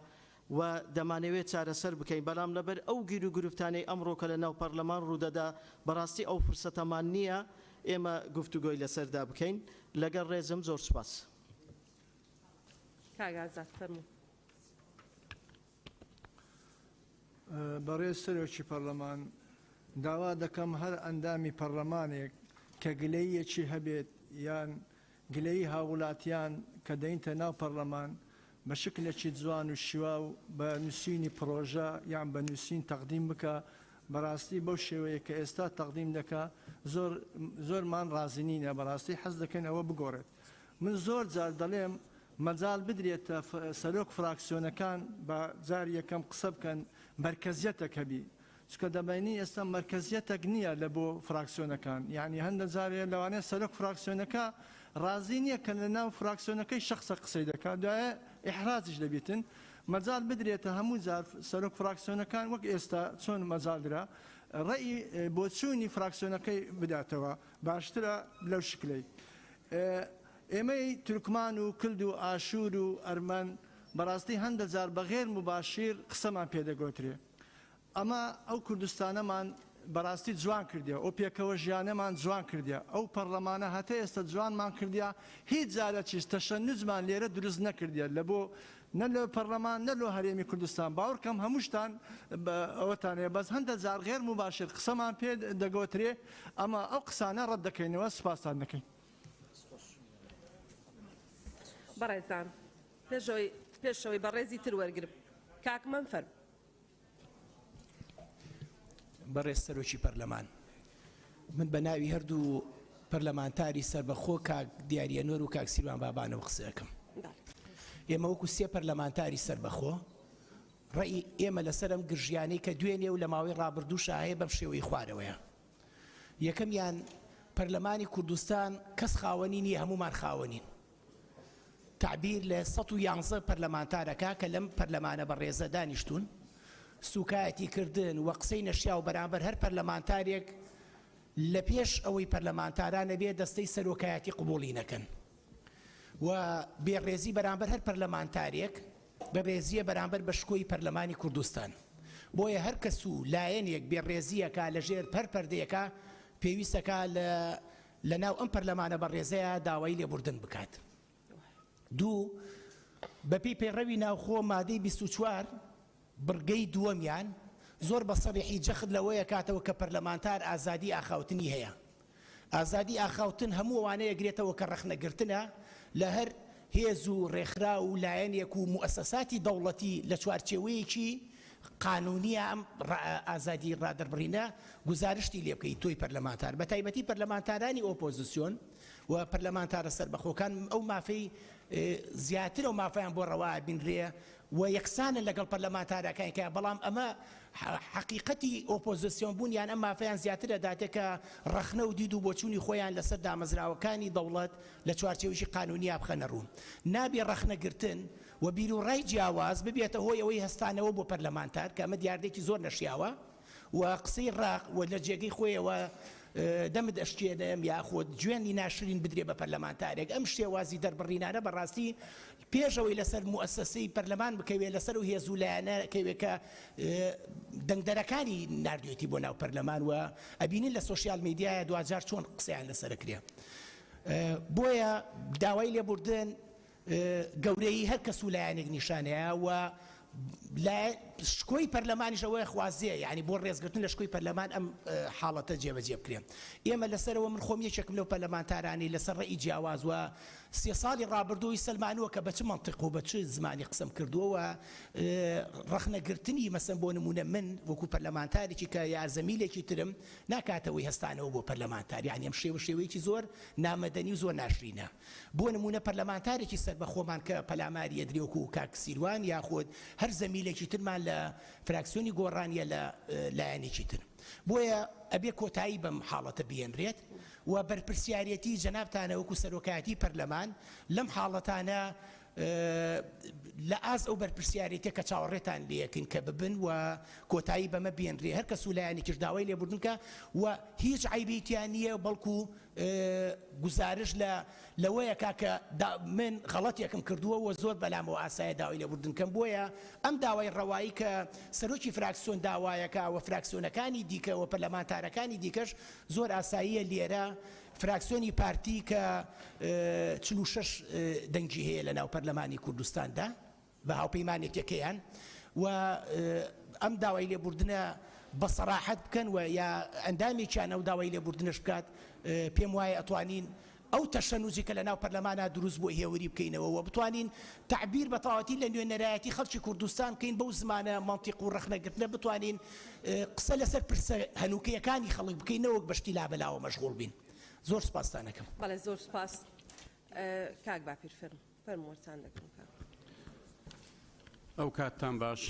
و دەمانەوێت چارەسەر بکەین بەڵام لەبەر ئەو گیروگرفتانەی ئەمڕۆ کە لە ناو پەرلەمان ڕوودەدا بەڕاستی ئەو فرسەتەمان نییە ئێمە گفتوگۆی لەسەردا بکەین لەگەڵ ڕێزم زۆر سوپاس. کاک ئازاد فەرموو. بەڕێز سەرۆکی پەڕلەمان، داوا دەکەم هەر ئەندامی پەڕلەمانێک کە گلەییەکی هەبێت یان گلەیی هاووڵاتیان کە دەینتە ناو پەڕلەمان بە شکلێکی جوان و شیواو بە نووسینی پڕۆژە یان بە نووسین تەقدیم بکا، بەڕاستی بەو شێوەیە کە ئێستا تەقدیم دەکا زۆر زۆرمان ڕازی نینە، بەڕاستی حەز دەکەین ئەوە بگۆڕێت. من زۆر جار دەڵێم مەجال بدرێتە سەرۆک فراکسیۆنەکان با جاری یەکەم قسە بکەن مەرکەزیەتەک هەبی چونکە دەبینی ئێستا مەرکەزیەتەک نییە لە بۆ فراکسیۆنەکان یعنی هەندە جارێ لەوانەیە سەرۆک فراکسیۆنەکە ڕازی نییە کە لە ناو فراکسیۆنەکەی شخصە قسەی دەکات دوایە ئیحراجیش دەبیتن مەجال بدرێتە هەموو جار سەرۆک فراکسیۆنەکان وەک ئێستا چۆن مەجال درا ڕەئی بۆچوونی فراکسیۆنەکەی بداتەوە باشترە لەو شکلەی ئێمەی تورکمان و کلد و ئاشوور و ئەرمەن بەڕاستی هەندە جار بە غێر موباشیر قسەمان پێ دەگۆترێ. ئەمە ئەو کوردستانەمان بەڕاستی جوان کردیە، ئەو پێکەوە ژیانەمان جوان کردیە، ئەو پەڕلەمانە هەتە ئێستە جوانمان کردیە، هیچ جارەکیش تەشەنوجمان لێرە دروست نەکردیە لە بۆ نە لە پەڕلەمان نە لۆ هەرێمی کوردستان باوڕکەم هەمووشتان ئەوەتان هەیە بەس هەندە جار غێر موباشیر قسەمان پێ دەگۆترێ ئەمە ئەو قسانە ڕەت دەکەینەوە سوپاستان دەکەین. بەڕێزان پێشەوەی پێشەوەی بەڕێزی تر وەرگرم کاک مەم فەرموو. بەڕێز سەرۆکی پەرلەمان من بە ناوی هەردوو پەرلەمانتاری سەربەخۆ کاک دیاری ئەنوەر و کاک سیروان بابانەوە قسە ئەکەم. ئێمە وەکو سێ پەرلەمانتاری سەربەخۆ ڕەئی ئێمە لەسەر ئەم گرژیانەی کە دوێنێ و لە ماوەی ڕابردووشا هەیە بەم شێوەی خوارەوەیە. یەکەمیان پەرلەمانی کوردستان کەس خاوەنی نییە هەموومان خاوەنین. تەعبیر لە 111 پەرلەمانتار ئەکا کە لەم پەرلەمانە بەڕێزە دانیشتوون، سووکایەتی کردن و قسەی نەشیاو بەرامبەر هەر پەرلەمانتارێک لە پێش ئەوەی پەرلەمانتاران ئەبێ دەستەی سەرۆکایەتی قبوڵی نەکەن. و بێڕێزی بەرامبەر هەر پەرلەمانتارێک بەڕێزییە بەرامبەر بە شکۆی پەرلەمانی کوردستان. بۆیە هەر کەس و لایەنێک بێڕێزییەکا لە ژێر هەر پەردەیەکا پێویستەکا لە لە ناو ئەم پەرلەمانە بەڕێزەیا داوای لێبوردن بکات. دوو، بەپێی پەیڕەوی ناوخۆ مادەی 24 بڕگەی دووەمیان زۆر بە سەریحی جەخت لەوەیەکاتەوە کە پەرلەمانتار ئازادی ئاخاوتنی هەیە. ئازادی ئاخاوتن هەموو ئەوانە ئەگرێتەوە کە ڕەخنەگرتنە لە هەر هێز و ڕێکخراو و لایەنێک و موئەسەساتی دەوڵەتی لە چوارچێوەیەکی قانونیە ئەم ئازادی ڕادەربڕینە گوزارشتی لێ بکەیت تۆی پەرلەمانتار بە تایبەتی پەرلەمانتارانی ئۆپۆزسیۆن و پەرلەمانتارە سەربەخۆکان ئەو مافەی زیاتر ئەو مافەیان بۆ ڕەوا ئەبینرێ و یەکسانن لەگەڵ پەرلەمانتارەکانی کە بەڵام ئەمە حەقیقەتی ئۆپۆزسیۆن بوون یان ئەم مافەیان زیاتر ئەداتێ کە ڕەخنە و دید و بۆچوونی خۆیان لەسەر دامەزراوەکانی دەوڵەت لە چوارچێوەیەکی قانونیا بخەنە ڕوو. نابێ ڕەخنەگرتن و بیروڕای جیاواز ببێتە هۆی ئەوەی هەستانەوە بۆ پەرلەمانتار کە ئەمە دیاردەیەکی زۆر نەشیاوە و قسەی ڕەق و لە جێگەی خۆیەوە دەمت ئەشکێنم یاخود جوێنی ناشرین بدرێ بە پەرلەمانتارێک ئەم شێوازی دەربڕینانە بەڕاستی پێش ئەوەی لەسەر موئەسەسەی پەرلەمان بکەوێ لەسەر ئەو هێز و لایەنە کەوێ کە دەنگدەرەکانی ناردوێتی بۆ ناو پەرلەمان و ئەبینین لە سۆشیال میدیایە دواجار چۆن قسەیان لەسەر کرێ بۆیە داوای لێبوردن گەورەیی هەر کەس و لایەنێک نیشانەیە و شکۆی پەرلەمانیش ئەوەیە خوازیە یعنی بۆ ڕێزگرتن لە شکۆی پەرلەمان ئەم حاڵەتە جێبەجێ بکرێ ئێمە لەسەرەوە من خۆم یەکێکم لەو پەرلەمانتارانەی لەسەر ڕێی جیاواز و سێ ساڵی ڕابردووی سەلمانووە کە بە چ مەنتیق و بە چ زمانی قسەم کردووە و ڕەخنەگرتنی مەسەن بۆ نموونە من وەکو پەرلەمانتارێکی کە یا زەمیلێکی ترم ناکاتەوەی هەستانەوە بۆ پەرلەمانتار یعنی ئەم شێوە شێوەیەکی زۆر نامەدەنی و زۆر ناشرینە بۆ نموونە پەرلەمانتارێکی سەربەخۆمان کە پەلاماری ئەدرێ وەکو کاک سیروان یاخود هەر زەمیلێکی ترمان لە فراکسیۆنی گۆڕان یا لە لایەنێکی تر. بۆیە ئەبێ کۆتایی بەم حاڵەتە بهێنرێت و بەرپرسیارێتی جەنابتانە وەکو سەرۆکایەتی پەرلەمان لەم حاڵەتانە لە ئاست ئەو بەرپرسیارێتیە کە چاوەڕێتان لێکن کە ببن و کۆتایی بەمە بێنرێ هەر کەس و لایەنێکیش داوای لێبوردن کە و هیچ عەیبی تیا نییە بەڵکو گوزارش لە لەوەیە کا کە من غەڵەتێکم کردووە و زۆر بەلامەوە ئاسایە داوای لێبوردن کەم بۆیە ئەم داوای ڕەوایی کە سەرۆکی فراکسیۆن داوایەکا و فراکسیۆنەکانی دیکە و پەرلەمانتارەکانی دیکەش زۆر ئاساییە لێرە فراکسیۆنی پارتی کە 46 دەنگی هەیە لە ناو پەرلەمانی کوردستاندا بە هاوپەیمانێتیەکەیان و ئەم داوای لێبوردنە بە سەراحەت بکەن و یا ئەندامێکیان ئەو داوای لێبوردنەش بکات پێم وایە ئەتوانین ئەو تەشەنوجی کە لە ناو پەرلەمانا دروست بووە هێوری بکەینەوە و بتوانین تەعبیر بە تەواوەتی لە نوێنەرایەتی خەڵکی کوردستان بکەین بەو زمانە مەنتیق و ڕەخنەگرتنە بتوانین قسە لەسەر پرسە هەنووکەیەکانی خەڵک بکەین نەوەک بە شتی لابەلاوە مەشغوڵ بین. زۆر سوپاستان ئەکەم. بەڵێ زۆر سوپاس کاک باپیر فەرموو. فەرموو وەرتان دەگرم کاک. ئەو کاتتان باش.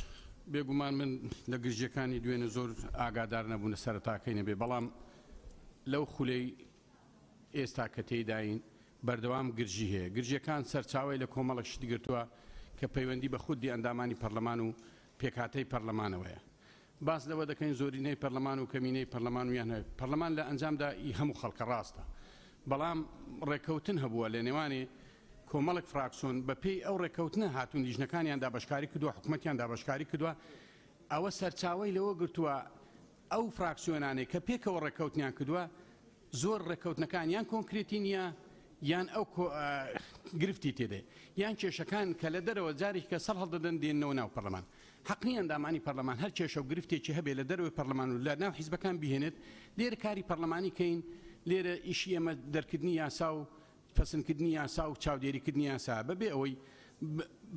بێگومان من لە گرژیەکانی دوێنێ زۆر ئاگادار نەبوون لە سەرەتاکەی نەبێ بەڵام لەو خولەی ئێستا کە تێیداین بەردەوام گرژی هەیە گرژیەکان سەرچاوەی لە کۆمەڵێک شت گرتووە کە پەیوەندی بە خودی ئەندامانی پەرلەمان و پێکهاتەی پەرلەمانەوەیە باس لەوە دەکەین زۆرینەی پەرلەمان و کەمینەی پەرلەمان و یان هەیە پەرلەمان لە ئەنجامدا ئی هەموو خەڵکە ڕاستە بەڵام ڕێککەوتن هەبووە لە نێوانی کۆمەڵێک فراکسۆن بە پێی ئەو ڕێککەوتنە هاتوون لیژنەکانیان دابەشکاری کردووە حکومەتیان دابەشکاری کردووە ئەوە سەرچاوەی لەوە گرتووە ئەو فراکسیۆنانەی کە پێکەوە ڕێککەوتنیان کردووە زۆر ڕێککەوتنەکان یان کۆنکرێتی نییە یان ئەو گرفتی تێدێ یان کێشەکان کە لە دەرەوە جارێکی کە سەر هەڵدەدەن دێنەوە ناو پەرلەمان حەق نییە ئەندامانی پەرلەمان هەر کێشە و گرفتێکی هەبێ لە دەرەوەی پەرلەمان و لە ناو حیزبەکان بیهێنێت لێرە کاری پەرلەمانی کەین لێرە ئیشی ئێمە دەرکردنی یاسا و پەسندکردنی یاسا و چاودێریکردنی یاسا بەبێ ئەوەی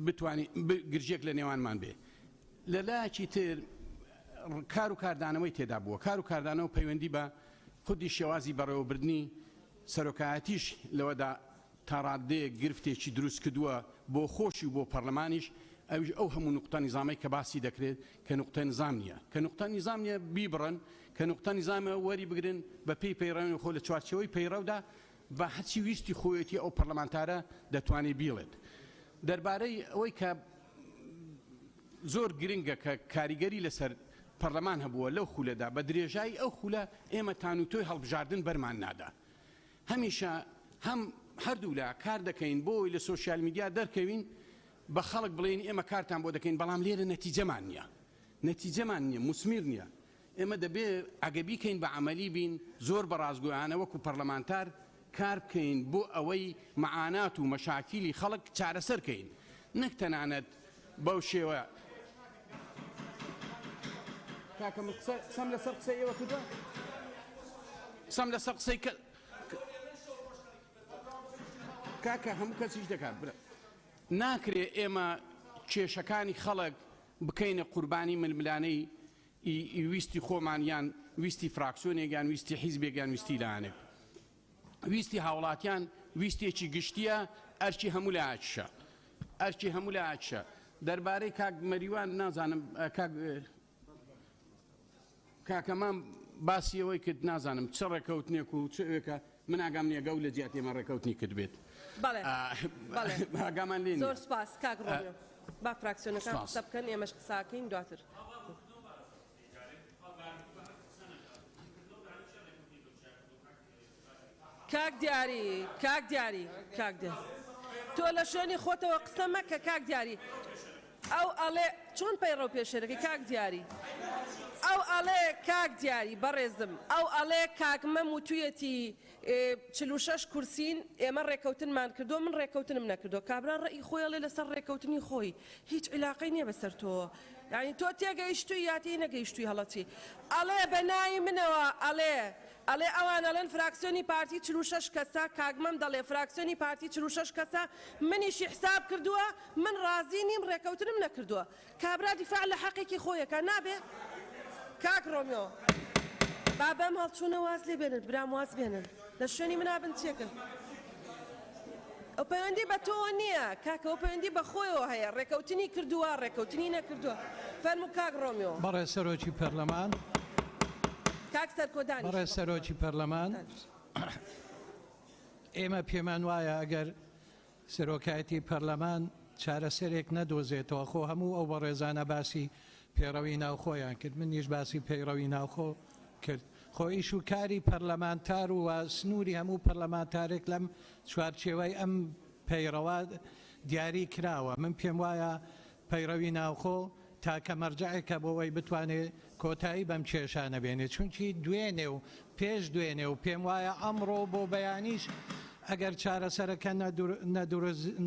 بتوانین گرژێک لە نێوانمان بێ لە لایەکی تر کار و کاردانەوەی تێدا بووە کار و کاردانەوە پەیوەندی بە خودی شێوازی بەڕێوەبردنی سەرۆکایەتیش لەوەدا تا ڕاددەیەک گرفتێکی دروست کردووە بۆ خۆشی و بۆ پەرلەمانیش، ئەویش ئەو هەموو نوقتە نیزامەی کە باسی دەکرێت کە نوقتە نیزام نییە، کە نوقتە نیزام نییە بیبڕن، کە نوقتە نیزامە وەری بگرن بە پێی پەیڕەوی خۆ لە چوارچێوەی پەیڕەودا بە هەرچی ویستی خۆیەتی ئەو پەرلەمانتارە دەتوانێت بیڵێت. دەربارەی ئەوەی کە زۆر گرنگە کە کاریگەری لەسەر پەرلەمان هەبووە لەو خولەدا بە درێژایی ئەو خولە ئێمە تانوتۆی هەڵبژاردن بەرمان نادا. هەمیشە هەم هەردوولا کار دەکەین بۆ ئەوەی لە سۆشیال میدیا دەرکەوین بە خەڵک بڵێین ئێمە کارتان بۆ دەکەین، بەڵام لێرە نەتیجەمان نییە، نەتیجەمان نییە، موسمیر نییە. ئێمە دەبێ ئەگە بیکەین بە عەمەلی بین، زۆر بە ڕاستگۆیانە وەکو پەرلەمانتار کار بکەین بۆ ئەوەی مەعانات و مەشاکیلی خەڵک چارەسەر کەین، نەک تەنانەت بەو شێوە. کاکە من قسە قسەم لەسەر قسەی ئێوە کردووە؟ قسەم لەسەر قسەی کە کاکە هەموو کەسیش دەکات برا. ناکرێ ئێمە کێشەکانی خەڵک بکەینە قوربانی ململانێی ویستی خۆمان یان ویستی فراکسیۆنێک یان ویستی حیزبێک یان ویستی لایەنێک. ویستی هاوڵاتیان ویستێکی گشتیە، ئەرکی هەموو لایەکیشە، ئەرکی هەموو لایەکیشە. دەربارەی کاک مەریوان نازانم کاک کاکە مام باسی ئەوەی کرد نازانم چ ڕێکەوتنێک و چ ئەوێکە من ئاگام نییە گەو لە جیاتی ئێمە ڕێکەوتنی کردبێت. بەڵێ بەڵێ ئاگامان لێ نییە. زۆر سوپاس کاک ڕۆمیۆ. با فراکسیۆنەکان سوپاس. قسە بکەن ئێمەش قساکەین دواتر. کاک دیاری کاک دیاری کاک دیاری تۆ لە شوێنی خۆتەوە قسە مەکە کاک دیاری ئەو ئەڵێ چۆن پەیڕەو پێشێلەکەی کاک دیاری ئەو ئەڵێ کاک دیاری بەڕێزم ئەو ئەڵێ کاک مەم وتویەتی 46 کورسین ئێمە ڕێکەوتنمان کردو من ڕێکەوتنم نەکردو کابرا ڕێی خۆی ئەڵێ لەسەر ڕێکەوتنی خۆی هیچ عیلاقەی نییە بەسەر تۆوە یعنی تۆ تێگەیشتووی یا تێی نەگەیشتووی هەڵەچی ئەڵێ بە ناوی منەوە ئەڵێ ئەڵێ ئەوان ئەڵێن فراکسیۆنی پارتی 46 کەسە، کاک مەم دەڵێ فراکسیۆنی پارتی 46 کەسە، منیشی حساب کردووە، من ڕازی نیم ڕێکەوتنم نەکردووە. کابرا دیفاع لە حەقێکی خۆی ئەکا، نابێ؟ کاک ڕۆمیۆ با بەم هەڵچوونە واز لێ بێنن، برام واز بێنن، لە شوێنی منا بن چیەکەن؟ ئەو پەیوەندی بە تۆوە نییە کاکە، ئەو پەیوەندی بە خۆیەوە هەیە، ڕێکەوتنی کردووە، ڕێکەوتنی نەکردووە. فەرموو کاک ڕۆمیۆ. بەڕێز سەرۆکی پەرلەمان. کاک سەرکۆ دانیشە. بەڕێز سەرۆکی پەرلەمان، ئێمە پێمان وایە ئەگەر سەرۆکایەتی پەرلەمان چارەسەرێک نەدۆزێتەوە، خۆ هەموو ئەو بەڕێزانە باسی پەیڕەوی ناوخۆیان کرد، منیش باسی پەیڕەوی ناوخۆ کرد، خۆ ئیش و کاری پەرلەمانتار و سنووری هەموو پەرلەمانتارێک لەم چوارچێوەی ئەم پەیڕەوە دیاری کراوە، من پێم وایە پەیڕەوی ناوخۆ تاکە مەرجەعێکە بۆ ئەوەی بتوانێ کۆتایی بەم کێشانە بێنێ، چونکی دوێنێ و پێش دوێنێ و پێم وایە ئەمڕۆ و بۆ بەیانیش ئەگەر چارەسەرەکە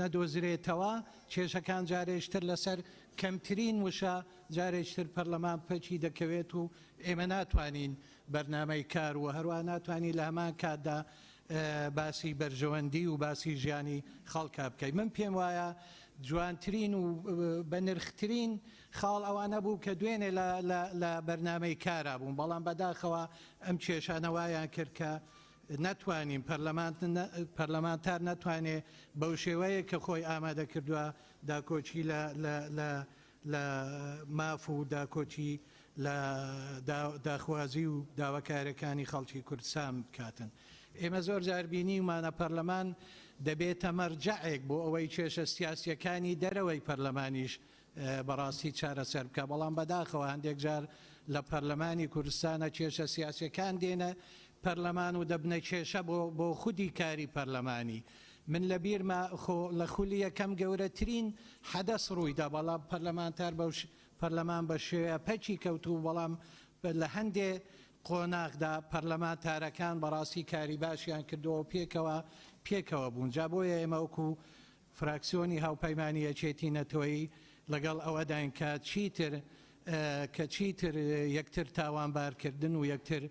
نەدۆزرێتەوە کێشەکان جارێکتر لەسەر کەمترین وشە جارێکتر پەرلەمان پەکی دەکەوێت و ئێمە ناتوانین بەرنامەی کار و هەروەها ناتوانین لە هەمان کاتدا باسی بەرژەوەندی و باسی ژیانی خەڵکا بکەین. من پێم وایە جوانترین و بەنرخترین خاڵ ئەوانە بوو کە دوێنێ لە بەرنامەی کارا بوون، بەڵام بەداخەوە ئەم کێشانە وایان کرد کە نەتوانین پەرلەمانتار نەتوانێ بەو شێوەیە کە خۆی ئامادە کردووە داکۆکی لە ماف و داکۆکی لە داخوازی و داواکاریەکانی خەڵکی کوردستان بکاتن. ئێمە زۆر جار بینیومانە پەرلەمان دەبێتە مەرجەعێک بۆ ئەوەی کێشە سیاسیەکانی دەرەوەی پەرلەمانیش بەڕاستی چارەسەر بکە، بەڵام بەداخەوە هەندێک جار لە پەرلەمانی کوردستانە کێشە سیاسیەکان دێنە پەرلەمان و دەبنە کێشە بۆ خودی کاری پەرلەمانی. من لە بیرمە خۆ لە خولی یەکەم گەورەترین حەدەس ڕوویدا، بەڵام پەرلەمانتار بەو پەرلەمان بە شێوەیە پەکی کەوت و بەڵام لە هەندێ قۆناغدا پەرلەمانتارەکان بەڕاستی کاری باشیان کردەوە و پێکەوە بوون. جا بۆیە ئێمە وەکو فراکسیۆنی هاوپەیمانی یەکێتی نەتەوەیی لەگەڵ ئەوەداین کە چیتر کە چیتر یەکتر تاوانبارکردن و یەکتر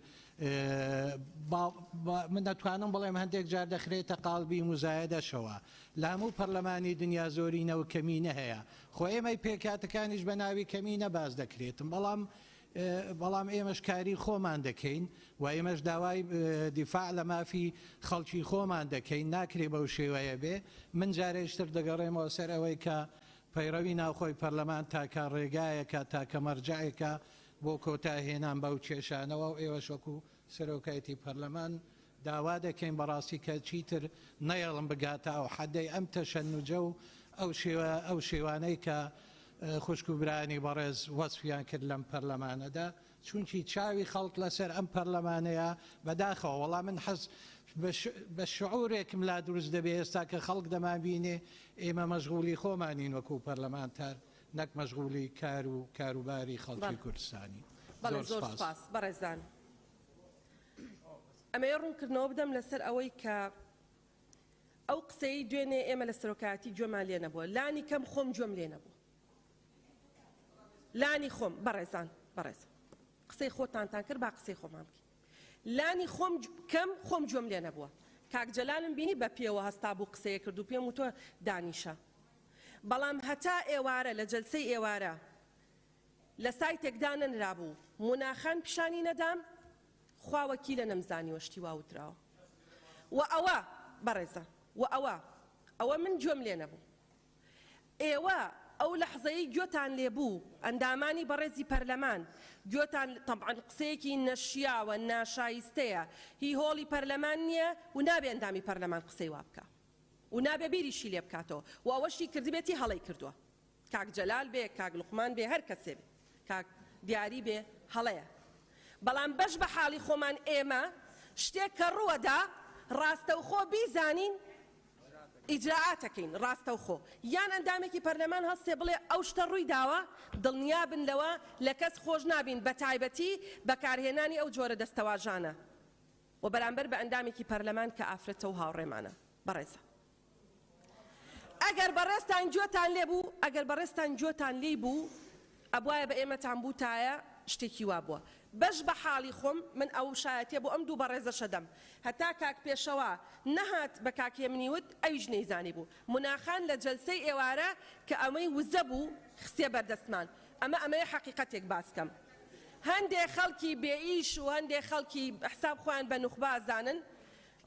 من دەتوانم بڵێم هەندێک جار دەخرێتە قاڵبی موزایەدەشەوە. لە هەموو پەرلەمانی دنیا زۆرینە و کەمینە هەیە، خۆ ئێمەی پێکهاتەکانیش بە ناوی کەمینە باس دەکرێتن، بەڵام ئێمەش کاری خۆمان دەکەین و ئێمەش داوای دیفاع لە مافی خەڵکی خۆمان دەکەین، ناکرێ بەو شێوەیە بێ. من جارێکتر دەگەڕێمەوە سەر ئەوەی کە پەیڕەوی ناوخۆی پەرلەمان تاکە ڕێگایەکە، تاکە مەرجەعێکە بۆ کۆتایهێنان بەو کێشانەوە و ئێوەش وەکو سەرۆکایەتی پەرلەمان داوا دەکەین بەڕاستی کە چیتر نەیەڵن بگاتە ئەو حەدەی ئەم تەشەنوجە و ئەو شێوانەی کە خوشک و برایانی بەڕێز وەسفیان کرد لەم پەرلەمانەدا. چونکی چاوی خەڵک لەسەر ئەم پەرلەمانەیە بەداخەوە وەڵا من حەز بە شعورێکم لا دروست دەبێ ئێستا کە خەڵک دەمانبینێ ئێمە مەشغولی خۆمانین وەکو پەرلەمانتار نەک مەشغولی کار و کاروباری خەڵکی کوردستانین. بەڵێ زۆر سوپاس بەڕێزان. ئەمەوێ ڕوونکردنەوە بدەم لەسەر ئەوەی کە ئەو قسەی دوێنێ ئێمە لە سەرۆکایەتی گوێمان لێ نەبووە لانی کەم خۆم گوێم لێ نەبوو لانی خۆم بەڕێزان بەڕێز قسەی خۆتانتان کرد با قسەی خۆمان بکەین لانی خۆم کەم خۆم گوێم لێ نەبووە کاک جەلالم بینی بە پێوە هەستا بوو قسەیە کرد و پێم وتوە دانیشە بەڵام هەتا ئێوارە لە جەلسەی ئێوارە لە سایتێک دانەنرابوو موناخان پیشانی نەدام خوا وەکیلە نەمزانیوە شتی وا وتراوە و ئەوە بەڕێزە و ئەوە ئەوە من گوێم لێ نەبوو ئێوە ئەو لەحزەی گوێتان لێ بوو ئەندامانی بەڕێزی پەرلەمان گوێتان تەبعەن قسەیەکی نەشیاوە ناشایستەیە هی هۆڵی پەرلەمان نییە و نابێ ئەندامی پەرلەمان قسەی وا بکا و نابێ بیریشی لێ بکاتەوە و ئەوەشی کردبێتی هەڵەی کردووە کاک جەلال بێ کاک لوقمان بێ هەر کەسێ بێ کاک دیاری بێ هەڵەیە بەڵام بەش بە حاڵی خۆمان ئێمە شتێک کە ڕووەدا ڕاستەوخۆ بیزانین ئیجرائاتەکەین ڕاستەوخۆ یان ئەندامێکی پەرلەمان هەڵسێ بڵێ ئەو شتە ڕووی داوە دڵنیابن لەوە لە کەس خۆش نابین بەتایبەتی بەکارهێنانی ئەو جۆرە دەستەواژانە و بەرامبەر بە ئەندامێکی پەرلەمان کە ئافرەتە و هاوڕێمانە بەڕێزە ئەگەر بەڕێزتان گوێتان لێ بوو، ئەگەر بەڕێزتان گوێتان لێی بوو، ئەبوایە بە ئێمەتان بووتایە شتێکی وا بووە. بەش بە حاڵی خۆم، من ئەو شایەتیە بۆ ئەم دوو بەڕێزەش ئەدەم. هەتا کاک پێشەوا نەهات بە کاک هێمنی وت، ئەویش نەیزانیبوو. موناخان لە جەلسەی ئێوارە کە ئەمەی وزە بوو خستیە بەردەستمان. ئەمە ئەمەوێ حەقیقەتێک باس کەم. هەندێ خەڵکی بێ ئیش و هەندێ خەڵکی حساب خۆیان بە نوخبە ئەزانن،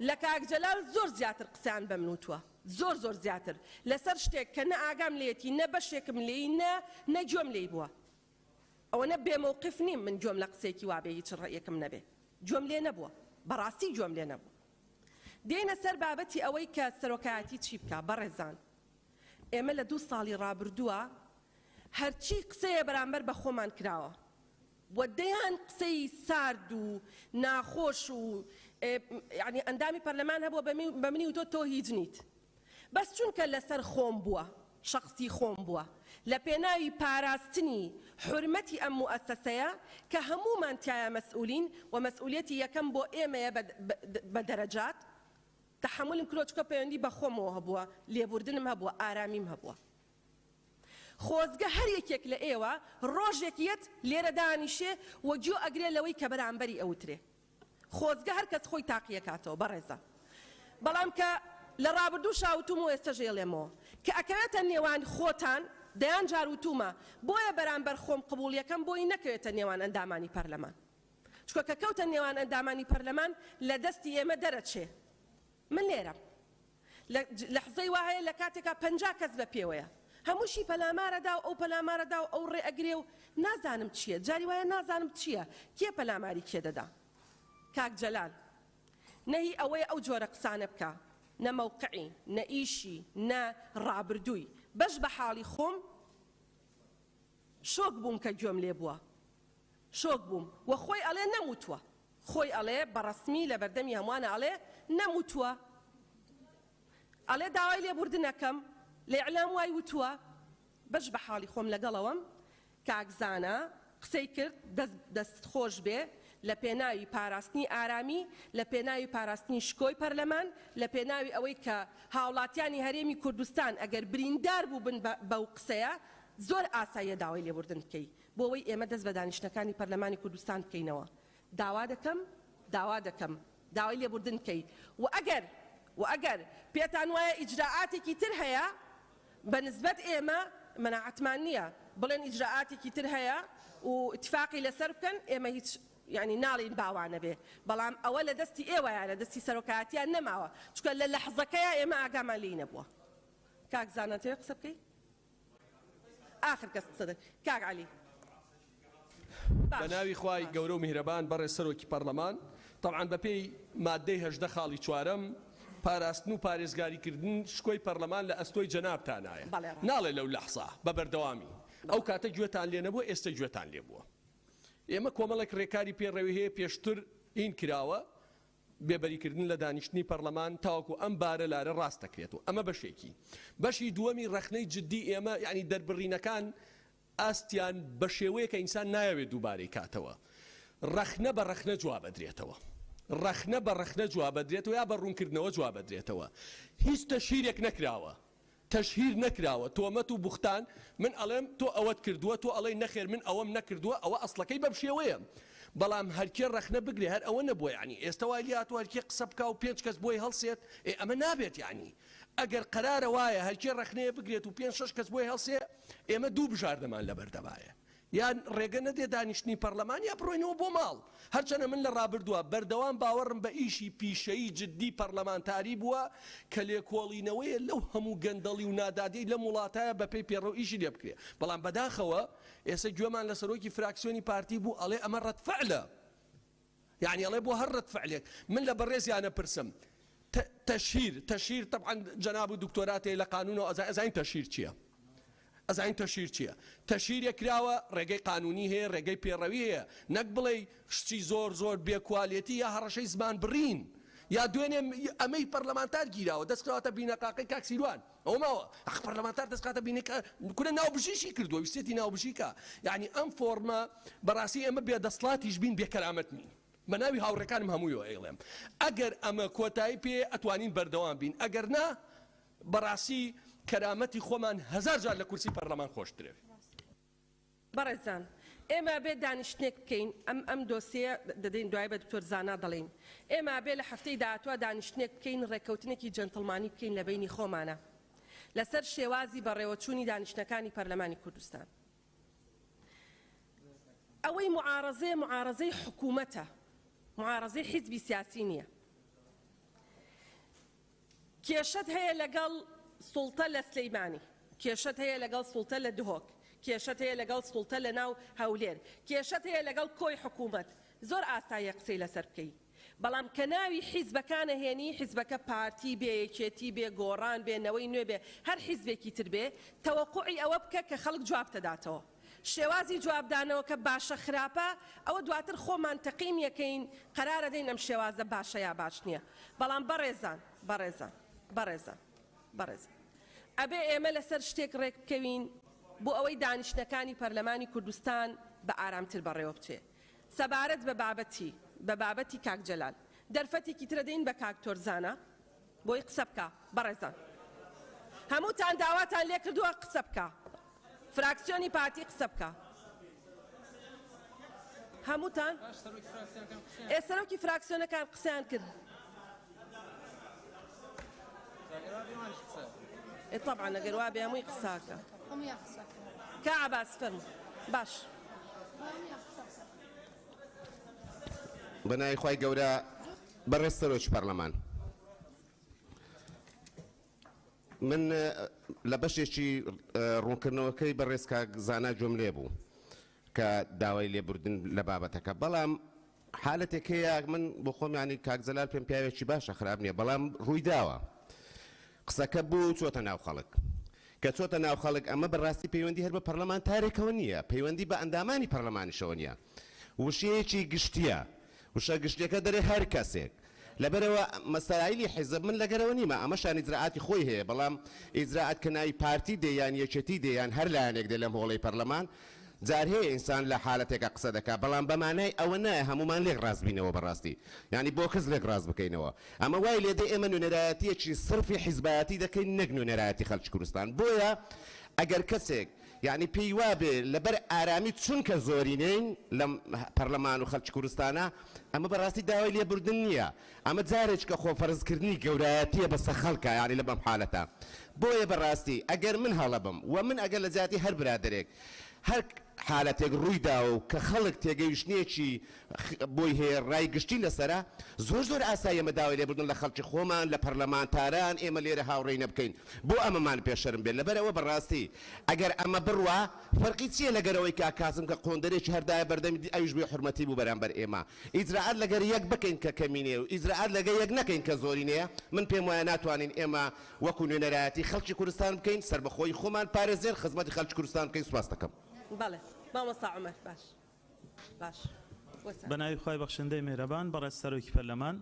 لە کاک جەلال زۆر زیاتر قسەیان بەمن وتوە زۆر زۆر زیاتر لەسەر شتێک کە نە ئاگام لێیەتی نە بەشێکم لێی نە نە گوێم لێی بوە ئەوەنە بێ مەوقف نیم من گوێم لە قسەیەکی وابێ هیچ ڕەئیەکم نەبێ گوێم لێ نەبوە بەڕاستی گوێم لێ نەبوە دێینە سەر بابەتی ئەوەی کە سەرۆکایەتی چی بکا بەڕێزان ئێمە لە دوو ساڵی ڕابردووە هەرچی قسەیە بەرامبەر بە خۆمان کراوە و دەیان قسەی سارد و ناخۆش و یانی ئەندامی پەرلەمان هەبووە بە منی وتوە تۆ هیچ نیت بەس چونکە لەسەر خۆم بووە شەخسی خۆم بووە لە پێناوی پاراستنی حورمەتی ئەم موئەسەسەیە کە هەموومان تیایا مەسئولین و مەسئولیەتی یەکەم بۆ ئێمەیە بە دەرەجات تەحەمولم کردوە چونکە پەیوەندی بە خۆمەوە هەبووە لێبوردنم هەبووە ئارامیم هەبووە. خۆزگە هەر یەکێک لە ئێوە ڕۆژێک یەت لێرە دانیشێ و گوێ ئەگرێ لەوەی کە بەرامبەری ئەوترێ. خۆزگە هەر کەس خۆی تاقیەکاتەوە بەڕێزان. بەڵام کە لە ڕابردووشا وتوومە و ئێستەش ئەیڵێمەوە کە ئەکەوێتە نێوان خۆتان، دەیان جار وتوومە، بۆیە بەرامبەر خۆم قبوڵیەکەم بۆی نەکەوێتە نێوان ئەندامانی پەرلەمان. چونکە کە کەوتە نێوان ئەندامانی پەرلەمان لە دەستی ئێمە دەرەچێ. من لێرەم. لە لەحزەی وا هەیە لە کاتێکا 50 کەس بە پێوەیە هەمووشی پەلامارە دا و ئەو پەلامارە دا و ئەو ڕێ ئەگرێ و نازانم چییە جاری وایە نازانم چییە کێ پەلاماری کێ دەدا کاک جەلال نە هی ئەوەیە ئەو جۆرە قسانە بکا نە مەوقعی نە ئیشی نە ڕابردووی بەش بە حاڵی خۆم شۆک بووم کە گوێم لێ بووە شۆک بووم وە خۆی ئەڵێ نەموتووە خۆی ئەڵێ بە ڕەسمی لە بەردەمی هەمووانە ئەڵێ نەموتووە ئەڵێ داوای لێبوردن ئەکەم لە ئیعلام وای وتووە بەش بە حاڵی خۆم لەگەڵەوەم کاک زانا قسەی کرد دەست دەست خۆش بێ لە پێناوی پاراستنی ئارامی لە پێناوی پاراستنی شکۆی پەرلەمان لە پێناوی ئەوەی کە هاوڵاتیانی هەرێمی کوردستان ئەگەر بریندار بووبن بەو قسەیە زۆر ئاساییە داوای لێبوردن بکەی بۆ ئەوەی ئێمە دەست بە دانیشتنەکانی پەرلەمانی کوردستان بکەینەوە داوا دەکەم داوا دەکەم داوای لێبوردن بکەی و ئەگەر و ئەگەر پێتان وایە ئیجرائاتێکی تر هەیە بە نسبەت ئێمە مەناعەتمان نییە بڵێن ئیجرائاتێکی تر هەیە و ئیتفاقی لەسەر بکەن ئێمە هیچ یانی ناڵێین با وا نەبێ بەڵام ئەوە لە دەستی ئێوەیە لە دەستی سەرۆکایەتیان نەماوە چونکە لە لەحزەکەیا ئێمە ئاگامان لێی نەبووە کاک زانا تەوێ قسە بکەی؟ ئاخر کەس قسە دەکات کاک عەلی. بە ناوی خوای گەورە و میهرەبان بەڕێز سەرۆکی پەڕلەمان تەبعەن بە پێی ماددەی 18 خاڵی چوارەم پاراستن و پارێزگاری کردن شکۆی پەڕلەمان لە ئەستۆی جەنابتانایە ناڵێ لەو لەحزە بە بەردەوامی ئەو کاتە گوێتان لێ نەبووە ئێستە گوێتان لێ بووە. ئێمە کۆمەڵێک رێکاری پێڕەوی هەیە پێشتر هین کراوە، بێبەریکردن لە دانیشتنی پەڕلەمان تاوەکو ئەم بارە لارە ڕاست دەکرێت و ئەمە بەشێکی. بەشی دووەمی ڕەخنەی جدی ئێمە یانی دەربڕینەکان ئاستیان بە شێوەیەکە ئینسان نایەوێت دووبارەی کاتەوە. ڕەخنە بە ڕەخنە جواب ئەدرێتەوە. ڕەخنە بە ڕەخنە جواب ئەدرێتەوە یا بە ڕوونکردنەوە جواب ئەدرێتەوە. هیچ تەشهیرێک نەکراوە. تەشهیر نەکراوە تۆمەت و بوختان من ئەڵێم تۆ ئەوەت کردووە تۆ ئەڵێی نەخێر من ئەوەم نەکردووە ئەوە ئەسڵەکەی بەم شێوەیە بەڵام هەرکێ ڕەخنە بگرێ هەر ئەوە نەبووە یانی ئێستە وای لێهاتووە هەرکێ قسە بکا و پێنج کەس بۆی هەڵسێت ئێ ئەمە نابێت یانی ئەگەر قەرارە وایە هەرکێ ڕەخنەیە بگرێت و پێنج شەش کەس بۆی هەڵسێ ئێمە دوو بژاردەمان لەبەردەمایە یان ڕێگە نەدرێت دانیشتنی پەڕلەمان یا بڕۆینەوە بۆ ماڵ. هەرچەنە من لە ڕابردووە بەردەوام باوەڕم بە ئیشی پیشەیی جدی پەڕلەمانتاری بووە کە لێکۆڵینەوەیە لەو هەموو گەندەڵی و نادادیەی لەم وڵاتایە بەپێی پێڕەو ئیشی لێ بکرێ بەڵام بەداخەوە ئێسە گوێمان لە سەرۆکی فراکسیۆنی پارتی بوو ئەڵێ ئەمە ڕەدفعلە. یەعنی ئەڵێ بۆ هەر ڕەد فعلێک من لە بەڕێزیان ئەپرسم ت تەشهیر تەشهیر تەبعەن جەناب و دکتۆرات هەیە لە قانونەوە ئەزانین ئەزانین تەشهیر چییە ئەزانین تەشهیر چییە تەشهیرێک کراوە ڕێگەی قانونی هەیە ڕێگەی پێڕەوی هەیە نەک بڵێی شتی زۆر زۆر بێ کوالێتی یا هەڕەشەی زمان بڕین یا دوێنێ ئەمەی پەرلەمانتار گیراوە دەست کراوەتە بینەقاقەی کاک سیروان ئەوە ماوە ئەخ پەرلەمانتار دەست کاتە بینی کە کورە ناوبژیشی کردووە ویستێتی ناوبژیکە یعنی ئەم فۆرمە بەڕاستی ئێمە بێدەسڵاتیش بین بێکەرامەت نین بە ناوی هاوڕێکانم هەموویەوە ئەیڵێم ئەگەر ئەمە کۆتایی پێ ئەتوانین بەردەوام بین ئەگەر نا بەڕاستی کەرامەتی خۆمان هەزار جار لە کورسی پەرلەمان خۆشترەوێ. بەڕێزان ئێمە ئەبێ دانیشتنێک بکەین ئەم ئەم دۆسیەیە دەدەین دوای بە دکتۆر زانا دەڵێین ئێمە ئەبێ لە هەفتەی داهاتوە دانیشتنێک بکەین ڕێککەوتنێکی جەنتڵمانی بکەین لە بەینی خۆمانا لەسەر شێوازی بەڕێوەچوونی دانیشتنەکانی پەرلەمانی کوردستان ئەوەی معارەزەیە معارەزەی حکوومەتە معارەزەی حیزبی سیاسی نییە کێشەت هەیە لەگەڵ سوڵتە لە سلیمانی، کێشەت هەیە لەگەڵ سوڵتە لە دهۆک، کێشەت هەیە لەگەڵ سوڵتە لە ناو هەولێر، کێشەت هەیە لەگەڵ کۆی حکومەت، زۆر ئاساییە قسەی لەسەر بکەی، بەڵام کە ناوی حیزبەکان ئەهێنی، حیزبەکە پارتی بێ، یەکێتی بێ، گۆڕان بێ، نەوەی نوێ بێ، هەر حیزبێکی تر بێ، تەوەقوعی ئەوە بکە کە خەڵک جوابتەداتەوە. شێوازی جوابدانەوەکە باشە خراپە ئەوە دواتر خۆمان تەقیم یەکەین قەرارەدەین ئەم شێوازە باشە یا باش نیە بەڵام بەڕێزان بەڕێزان بەڕێزان بەڕێزان ئەبێ ئێمە لەسەر شتێک ڕێک بکەوین بۆ ئەوەی دانیشتنەکانی پەرلەمانی کوردستان بە ئارامتر بەڕێوە بچێ سەبارەت بە بابەتی بە بابەتی کاک جەلال دەرفەتێکی ترە دەین بە کاک تۆرزانە بۆی قسە بکا بەڕێزان هەمووتان داواتان لێکردووە قسە بکا فراکسیۆنی پارتی قسە بکا هەمووتان ئێ سەرۆکی فراکسیۆنەکان قسەیان کرد ئێ طبعا ئەگەر وابێ هەمووی قساکە کا عەباس فەرموو باش بە ناوی خوای گەورە بەڕێز سەرۆکی پەرلەمان من لە بەشێکی ڕوونکردنەوەکەی بەڕێز کاک زانا گوێم لێ بوو کە داوای لێبوردن لە بابەتەکە بەڵام حالەتێک هەیە من بۆ خۆم ینی کاک جەلال پێم پیاوێکی باشە خراپ نییە بەڵام ڕوویداوە قسەکە بوو چۆتە ناو خەڵک کە چۆتە ناو خەڵک ئەمە بەڕاستی پەیوەندی هەر بە پەرلەمانتارێکەوە نییە پەیوەندی بە ئەندامانی پەرلەمانیشەوە نییە وشەیەکی گشتیە وشە گشتیەکە دەرێ هەر کەسێک لەبەرئەوە مەسایلی حیزب من لەگەرەوە نیمە ئەمەشان ئیجرائاتی خۆی هەیە بەڵام ئیجرائات کە ناوی پارتی دێ یان یەکێتی دێ یان هەر لایەنێک دێ لەم هۆڵەی پەرلەمان جار هەیە ئینسان لە حالەتێکا قسە دەکا بەڵام بە مانای ئەوە نایە هەموومان لێک ڕاست بینەوە بەڕاستی یانی بۆ کەس لێک ڕاست بکەینەوە ئەمە وای لێدێ ئێمە نوێنەرایەتیەکی سڕفی حیزبایەتی دەکەین نەک نوێنەرایەتی خەلکی کوردستان بۆیە ئەگەر کەسێک یەعنی پێی وابێ لەبەر ئارامی چونکە زۆرینەین لەم پەرلەمان و خەلکی کوردستانا ئەمە بەراستی داوای لێبوردن نیە ئەمە جارێکە خۆ فەرز کردنی گەورایەتیە بەسە خەلکا یەعنی لە بەم حالەتە بۆیە بەراستی ئەگەر من هەڵە بم وە من ئەگەر لە جیاتی هەر برادەرێک هەر حالەتێک ڕووی داوە و کە خەڵک تێگەیشتنێکی بۆی هەیە ڕای گشتی لەسەرە زۆر زۆر ئاساییە ئێمە داوای لێبوردن لە خەڵکی خۆمان لە پەرلەمانتاران ئێمە لێرە هاوڕێی نەبکەین بۆ ئەمەمان پێ شەرم بێت لەبەر ئەوە بەڕاستی ئەگەر ئەمە بڕوا فەرقی چیە لەگەر ئەوەی کاک کازم کە قۆندەرێکی هەر دایە بەردەمی ئەویش بێ حورمەتی بوو بەرامبەر ئێمە ئیجرائات لەگەر یەک بکەین کە کەمینەیە و ئیجرائات لەگە یەک نەکەین کە زۆرینەیە من پێم وایە ناتوانین ئێمە وەکو نوێنەرایەتی خەڵکی کوردستان بکەین سەربەخۆیی خۆمان پارێزێن خزمەتی خەڵکی کوردستان بکەین سوپاستەکەم. بەڵێ مامۆستا عومەر باش. باش وەسا. بە ناوی خوای بەخشندەی میهرەبان بەڕێز سەرۆکی پەرلەمان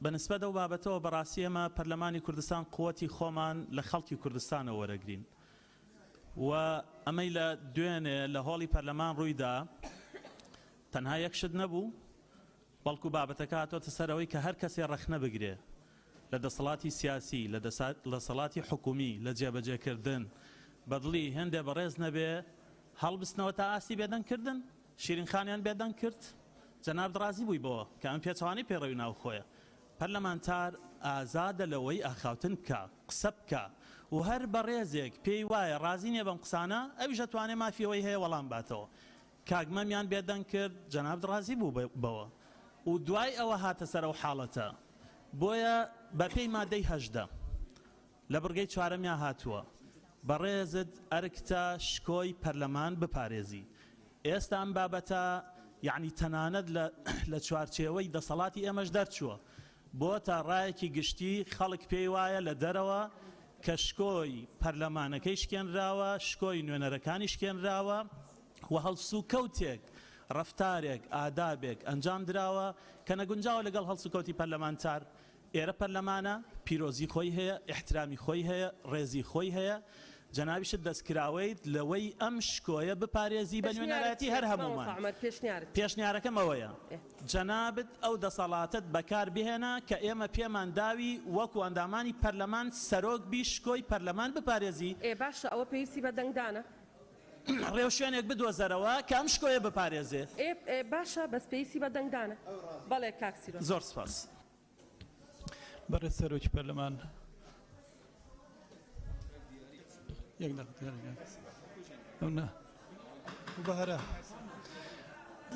بە نسبەت ئەو بابەتەوە بەڕاستی ئێمە پەرلەمانی کوردستان قوتی خۆمان لە خەڵکی کوردستانەوە وەرەگرین و ئەمەی لە دوێنێ لە هۆڵی پەرلەمان ڕوویدا تەنها یەک شت نەبوو بەڵکو بابەتەکە هاتۆتە سەر ئەوەی کە هەر کەسێ ڕەخنە بگرێ لە دەسەڵاتی سیاسی، لە دەسەڵاتی حکومی، لە جێبەجێکردن، بە دڵی هێندێ بەڕێز نەبێ، هەڵبستنەوە تا ئاستی بێدەنگ کردن؟ شیرین خانیان بێدەنگ کرد؟ جەنابت ڕازی بووی بەوە کە ئەم پێچەوانەی پەیڕەوی ناوخۆیە. پەرلەمانتار ئازادە لەوەی ئاخاوتن بکا، قسە بکا و هەر بەڕێزێک پێی وایە ڕازی نیە بەم قسانە، ئەویش ئەتوانێ مافی ئەوەی هەیە وەڵام باتەوە. کاک مەمیان بێدەنگ کرد جەنابت ڕازی بوو بەوە و دوای ئەوە هاتە سەر ئەو حاڵەتە بۆیە بەپێی مادەی 18 لە بڕگەی چوارەمیا هاتووە بەڕێزت ئەرکتە شکۆی پەرلەمان بپارێزی ئێستا ئەم بابەتە یعنی تەنانەت لە چوارچێوەی دەسەڵاتی ئێمەش دەرچووە بۆتە ڕایەکی گشتی خەڵک پێی وایە لە دەرەوە کە شکۆی پەرلەمانەکەی شکێنراوە شکۆی نوێنەرەکانی شکێنراوە و هەڵسوکەوتێک، ڕەفتارێک، ئادابێک ئەنجام دراوە کە نەگونجاوە لەگەڵ هەڵسوکەوتی پەرلەمانتار. ئێرە پەرلەمانە، پیرۆزی خۆی هەیە، ئیحترامی خۆی هەیە، ڕێزی خۆی هەیە، جەنابیشت دەستکراوەیت لەوەی ئەم شکۆیە بپارێزی بە پێشنیارت نوێنەرایەتی چییە هەر هەموومان. مامۆستا عومەر پێشنیارت چییە؟ پێشنیارەکەم ئەوەیە جەنابت ئەو دەسەڵاتەت بەکار بهێنە کە ئێمە پێمان داوی وەکو ئەندامانی پەرلەمان سەرۆک بی شکۆی پەرلەمان بپارێزی. ئێ باشە ئەوە پێویستی بە دەنگدانە؟ ڕێوشوێنێک بدۆزەرەوە کە ئەم شکۆیە بپارێزێ. ئێ ئێ باشە بەس پێویستی بە دەنگدانە. بەڵێ کاک سیروان. زۆر سپاس. بەڕێز سەرۆکی پەرلەمان یەک دەقە دیاری کاک. ئەو نا. بەهرە.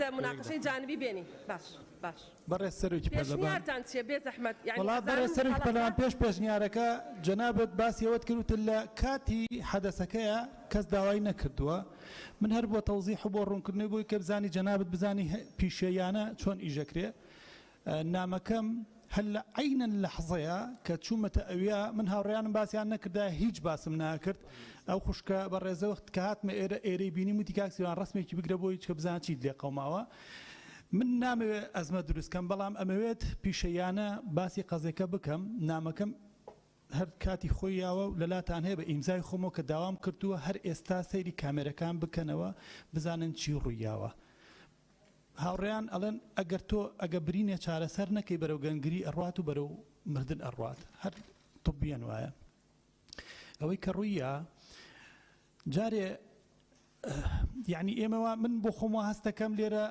لە مناقەشەی جانبی بێنی. باش باش. بەڕێز سەرۆکی پەرلەمان. پێشنیارتان چیە بێ زەحمەت یانی وەڵا بەڕێز ئەزانم سەرۆکی هەڵەکە. پەرلەمان پێش پێشنیارەکە جەنابت باسی ئەوەت کرد وتت لە کاتی حەدەسەکەیا کەس داوای نەکردووە من هەر بۆ تەوزیح و بۆ ڕوونکردنەوەی بۆی کە بزانی جەنابت بزانی پیشەییانە چۆن ئیشەکرێ نامەکەم هەر لە عەینەن لەحزەیا کە چوومەتە ئەویا من هاوڕێیانم باسیان نەکردایە هیچ باسم ناکرد ئەو خوشکە بەڕێزە وەخت کە هاتمە ئێرە ئێرەی بینیم وتی کاک سیروان ڕەسمێکی بگرە بۆی چکە بزانە چیت لێ قەوماوە من نامەوێت ئەزمە دروست کەم بەڵام ئەمەوێت پیشەییانە باسی قەزێکە بکەم نامەکەم هەر کاتی خۆی یاوە و لەلاتان هەیە بە ئیمزای خۆمەوە کە داوام کردووە هەر ئێستا سەیری کامێرەکان بکەنەوە بزانن چی ڕوویاوە هاوڕێیان ئەڵێن ئەگەر تۆ ئەگە برینێ چارەسەر نەکەی بەرەو گەنگری ئەڕوات و بەرەو مردن ئەڕوات هەر طبیەن وایە ئەوەی کە ڕوویە جارێ یعنی ئێمەوە من بۆ خۆم وا هەستەکەم لێرە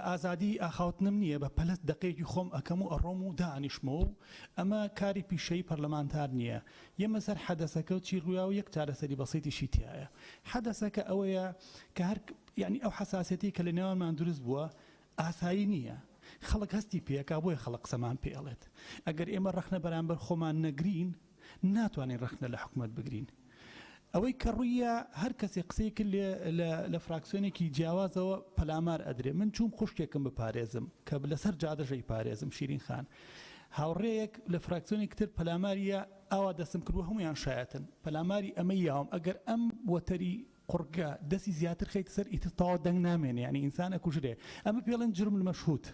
ئازادی ئاخاوتنم نییە بە پەلەت دقەیەکی خۆم ئەەکەم و ئەڕۆم و دانیشمەوە و ئەمە کاری پیشەی پەرلەمانتار نییە یەمە سەر حەدەسەکە و چی ڕوویا و یەک چارەسەری بەسیتیشی تایە حەدەسەکە ئەوەیە کە هەر یانی ئەو حەساسیەتەی کە لە نێوانمان دروست بووە ئاسایی نییە، خەڵک هەستی پێ ئەکا بۆیە خەڵک قسەمان پێ ئەڵێت. ئەگەر ئێمە ڕەخنە بەرامبەر خۆمان نەگرین ناتوانین ڕەخنە لە حکومەت بگرین. ئەوەی کە ڕوویە هەر کەسێ قسەی کرد لێ لە فراکسیۆنێکی جیاوازەوە پەلامار ئەدرێ. من چووم خوشکێکم بپارێزم کە لەسەر جادەش ئەیپارێزم شیرین خان. هاوڕێیەک لە فراکسیۆنێکی تر پەلاماریە ئاوا دەستم کرد و هەموویان شایەتن پەلاماری ئەمەی یاوم ئەگەر ئەم وەتەری قوڕگە دەستی زیاتر خەیتە سەر ئیتر تەواو دەنگ نامێنێ یانی ئینسان ئەکوژرێ ئەمە پێڵێن جرم المشهود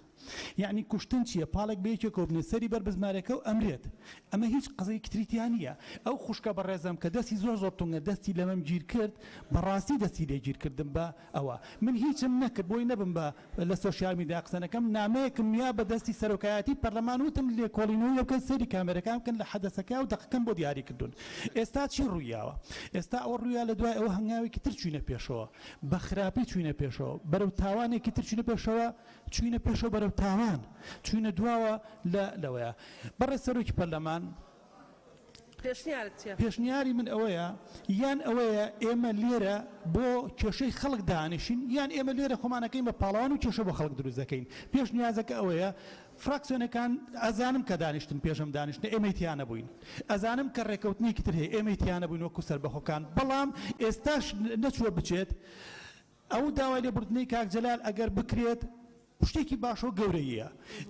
یانی کوشتن چیە پاڵێک بە یەکێکەوە بنێ سەری بەر بزمارێکە و ئەمرێت ئەمە هیچ قەزێکی تری تیا نییە ئەو خوشکە بەڕێزەم کە دەستی زۆر زۆر تونگە دەستی لەمەم گیر کرد بەڕاستی دەستی لێ گیر کردم بە ئەوە من هیچم نەکرد بۆی نەبم بە لە سۆشیال میدیا قسە نەکەم نامەیەکم یا بە دەستی سەرۆکایەتی پەرلەمان وتم لێکۆڵینەوەی لێ بکەن سەیری کامێرەکان بکەن لە حەدەسەکە و دەقەکەم بۆ دیاری کردوون ئێستا چی ڕوویاوە ئێستا ئەوە ڕوویا لە دوای ئەوە هەنگاوێکی تر چوینە پێشەوە بە خراپی چوینە پێشەوە بەرەو تاوانێکی تر چوینە پێشەوە چوینە پێشەوە بەرەو تاوان چوینە دواوە لە لەوەیە بەڕێز سەرۆکی پەرلەمان پێشنیارت چیە؟ پێشنیاری من ئەوەیە یان ئەوەیە ئێمە لێرە بۆ کێشەی خەڵک دانیشین یان ئێمە لێرە خۆمان ئەکەین بە پاڵەوان و کێشە بۆ خەڵک دروست دەکەین. پێشنیازەکە ئەوەیە فراکسیۆنەکان ئەزانم کە دانیشتن پێش ئەم دانیشتنە ئێمەی تیا نەبووین ئەزانم کە ڕێکەوتنێکی تر هەیە ئێمەی تیا نەبووین وەکو سەربەخۆکان بەڵام ئێستاش نەچووە بچێت ئەو داوای لێبوردنەی کاک جەلال ئەگەر بکرێت شتێکی باشە و گەورەییە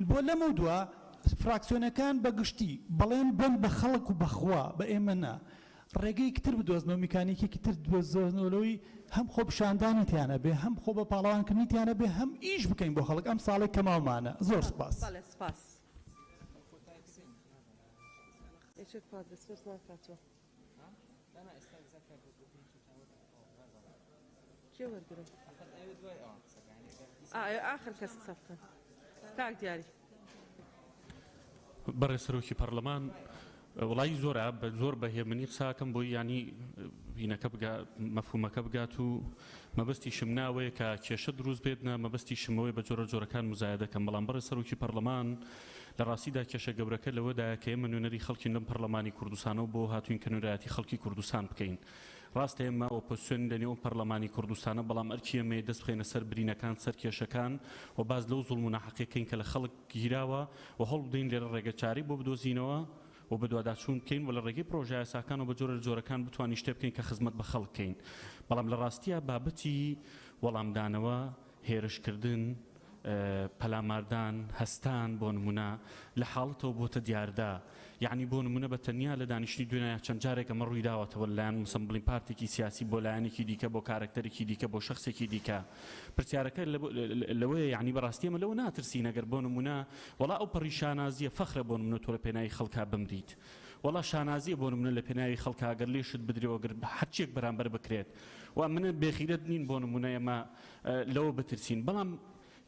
بۆ لەمەودوا فراکسیۆنەکان بە گشتی بەڵێن بەن بە خەڵک و بە خوا بە ئێمە نا. ڕێگەیەکی تر بدۆزنەوە، میکانیکێکی تر بدۆزنەوە لەوەی هەم خۆپیشاندانی تیا نەبێ، هەم خۆ بە پاڵەوانکردنی تیا نەبێ، هەم ئیش بکەین بۆ خەڵک ئەم ساڵەی کە ماومانە. زۆر سوپاس. بەڵێ سوپاس. یەکێک پاک دەست ناکاتەوە. کێ وەرگرم؟ ئاخر کەس قسە بکەن. کاک دیاری. بەڕێز سەرۆکی پەڕلەمان وڵی زۆرە بە زۆر بە هێمنی قساکەم بۆی ینی هینەکە بگا مەفهومەکە بگات و مەبەستیشم ناوەیە کە کێشە دروست بێت نە مەبەستیشمەوەی بە جۆرە جۆرەکان مزایدەکەم بەڵام بەڕێز سەرۆکی پەڕلەمان لە ڕاستیدا کێشە گەورەکە لەوەدایە کە ئێمە نوێنەری خەڵکین لەم پەڕلەمانی کوردستانەوە بۆ هاتوین کە نوێنەرایەتی خەڵکی کوردستان بکەین ڕاستە ئێمە ئۆپۆزسیۆنین لە نێو ئەم پەڕلەمانی کوردستانە بەڵام ئەرکی ئێمەیە دەست بخەینە سەر برینەکان سەر کێشەکان و باس لەو زوڵم و ناحەقیە کەین کە لە خەڵک گیراوە و هەوڵ بدەین لێرە ڕێگەچارەی بۆ بدۆزینەوە و بەدواداچوون بکەین و لە ڕێگەی پڕۆژەیاساکانەوە بە جۆرە لە جۆرەکان بتوانین شتێ بکەین کە خزمەت بە خەڵک کەین بەڵام لە ڕاستیا بابەتی وەڵامدانەوە هێرشکردن پەلاماردان، هەستان بۆ نموونە لە حاڵەتەوە بۆتە دیاردە. یەعنی بۆ نموونە بە تەنیا لە دانیشتنی دوێنێ چەند جارێک ئەمە ڕووی داوەتەوە لە لایەن مەسەن بڵێین پارتێکی سیاسی بۆ لایەنێکی دیکە بۆ کارەکتەرێکی دیکە بۆ شەخسێکی دیکە. پرسیارەکە لەوەیە یەعنی بە ڕاستی ئێمە لەوە ناترسین ئەگەر بۆ نموونە وەڵا ئەو پەڕی شانازییە فەخرە بۆ نموونە تۆ لە پێناوی خەڵکا بمریت. وەڵا شانازییە بۆ نموونە لە پێناوی خەڵکا گەر لێشت بدرێ و گەر هەرچییەک بەرامبەر بکرێت. و ئەمنە بێغیرەت نین بۆ نموونە ئێمە لەوە بترسین، بەڵام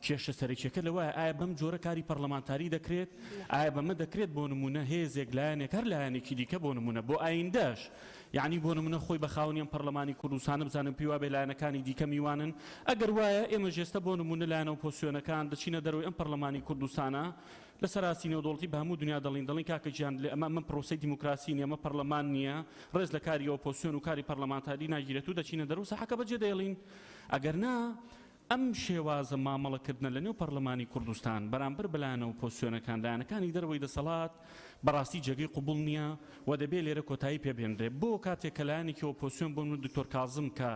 کێشە سەرەکیەکە لەوەیە ئایا بەم جۆرە کاری پەڕلەمانتاری دەکرێت؟ ئایا بەمە دەکرێت بۆ نموونە هێزێک لایەنێک هەر لایەنێکی دیکە بۆ نموونە بۆ ئایندەش یەعنی بۆ نموونە خۆی بە خاوەنی ئەم پەڕلەمانی کوردستانە بزانێ و پێی وابێ لایەنەکانی دیکە میوانن؟ ئەگەر وایە ئێمەش ئێستا بۆ نموونە لایەنە ئۆپۆسیۆنەکان دەچینە دەرەوەی ئەم پەڕلەمانی کوردستانە لەسەر ئاستی نێودەوڵەتی بە هەموو دنیا دەڵین دەڵین کاکە گیان لێ ئەمە ئەمە پرۆسەی دیموکراسی نیە ئەمە پەڕلەمان نیە ڕێز لە کاری ئۆپۆسیۆن و کاری پەڕلەمانتاری ناگیرێت و دەچینە دەرەوە ساحەکە بەجێ دەێڵین ئەگەر نا ئەم شێوازە مامەڵەکردنە لە نێو پەڕلەمانی کوردستان بەرامبەر بە لایەنە ئۆپۆسیۆنەکان لایەنەکانی دەرەوەی دەسەڵات بەڕاستی جێگەی قبوڵ نیە و دەبێ لێرە کۆتایی پێ بهێنرێ بۆ کاتێک کە لایەنێکی ئۆپۆسیۆن بۆ نمونە دکتۆر کازم کە